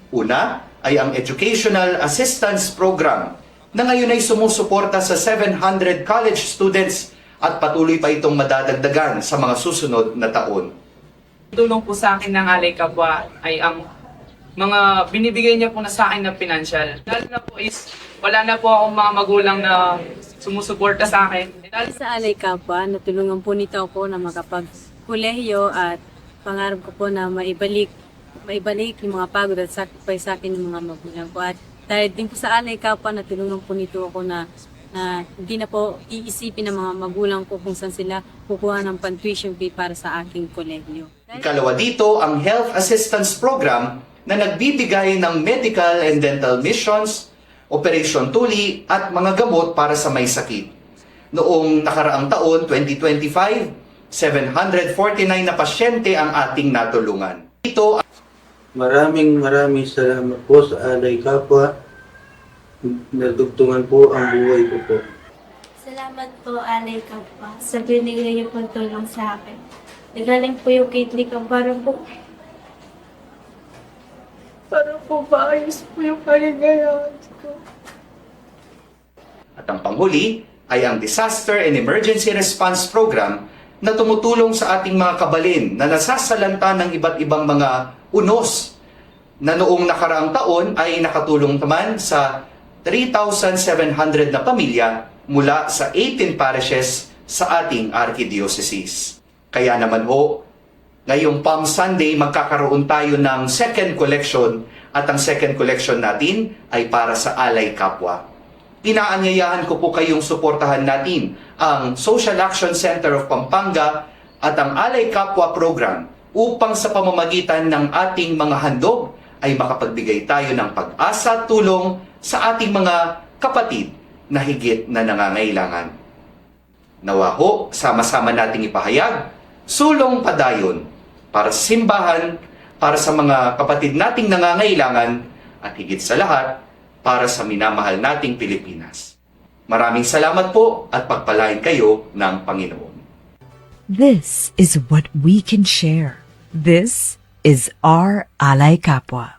Una ay ang Educational Assistance Program na ngayon ay sumusuporta sa seven hundred college students at patuloy pa itong madadagdagan sa mga susunod na taon. Tulong po sa akin ng Alay Kapwa ay ang mga binibigay niya po na sa akin na pinansyal. Lalo na po is wala na po akong mga magulang na sumusuporta sa akin. Lalo Sa Alay Kapwa, natulungan po nito ako na makapagkolehiyo at pangarap ko po na maibalik, maibalik yung mga pagod at sacrifice sa akin ng mga magulang ko. At dahil din po sa Alay Kapwa, natulungan po nito ako na, na hindi na po iisipin ng mga magulang ko kung saan sila kukuha ng pan-tuition fee para sa aking kolehiyo. Ikalawa dito ang Health Assistance Program na nagbibigay ng medical and dental missions, operasyon tuli at mga gamot para sa may sakit. Noong nakaraang taon, twenty twenty-five, seven hundred forty-nine na pasyente ang ating natulungan. Ito Maraming maraming salamat po sa Alay Kapwa. Nadugtungan po ang buhay ko po. Salamat po, Alay Kapwa, sa binigay niyo pong tulong sa akin. Nagaling po yung kidney ko para po, para po maayos po yung kaligayahan ko. At ang panghuli ay ang Disaster and Emergency Response Program na tumutulong sa ating mga kabalin na nasasalanta ng iba't ibang mga unos na noong nakaraang taon ay nakatulong naman sa three thousand seven hundred na pamilya mula sa eighteen parishes sa ating arkidiosesis. Kaya naman ho, ngayong Palm Sunday, magkakaroon tayo ng second collection at ang second collection natin ay para sa Alay Kapwa. Inaanyayahan ko po kayong suportahan natin ang Social Action Center of Pampanga at ang Alay Kapwa Program upang sa pamamagitan ng ating mga handog ay makapagbigay tayo ng pag-asa at tulong sa ating mga kapatid na higit na nangangailangan. Nawa ho, sama-sama nating ipahayag, sulong padayon para sa simbahan, para sa mga kapatid nating nangangailangan, at higit sa lahat, para sa minamahal nating Pilipinas. Maraming salamat po at pagpalain kayo ng Panginoon. This is what we can share. This is our Alay Kapwa.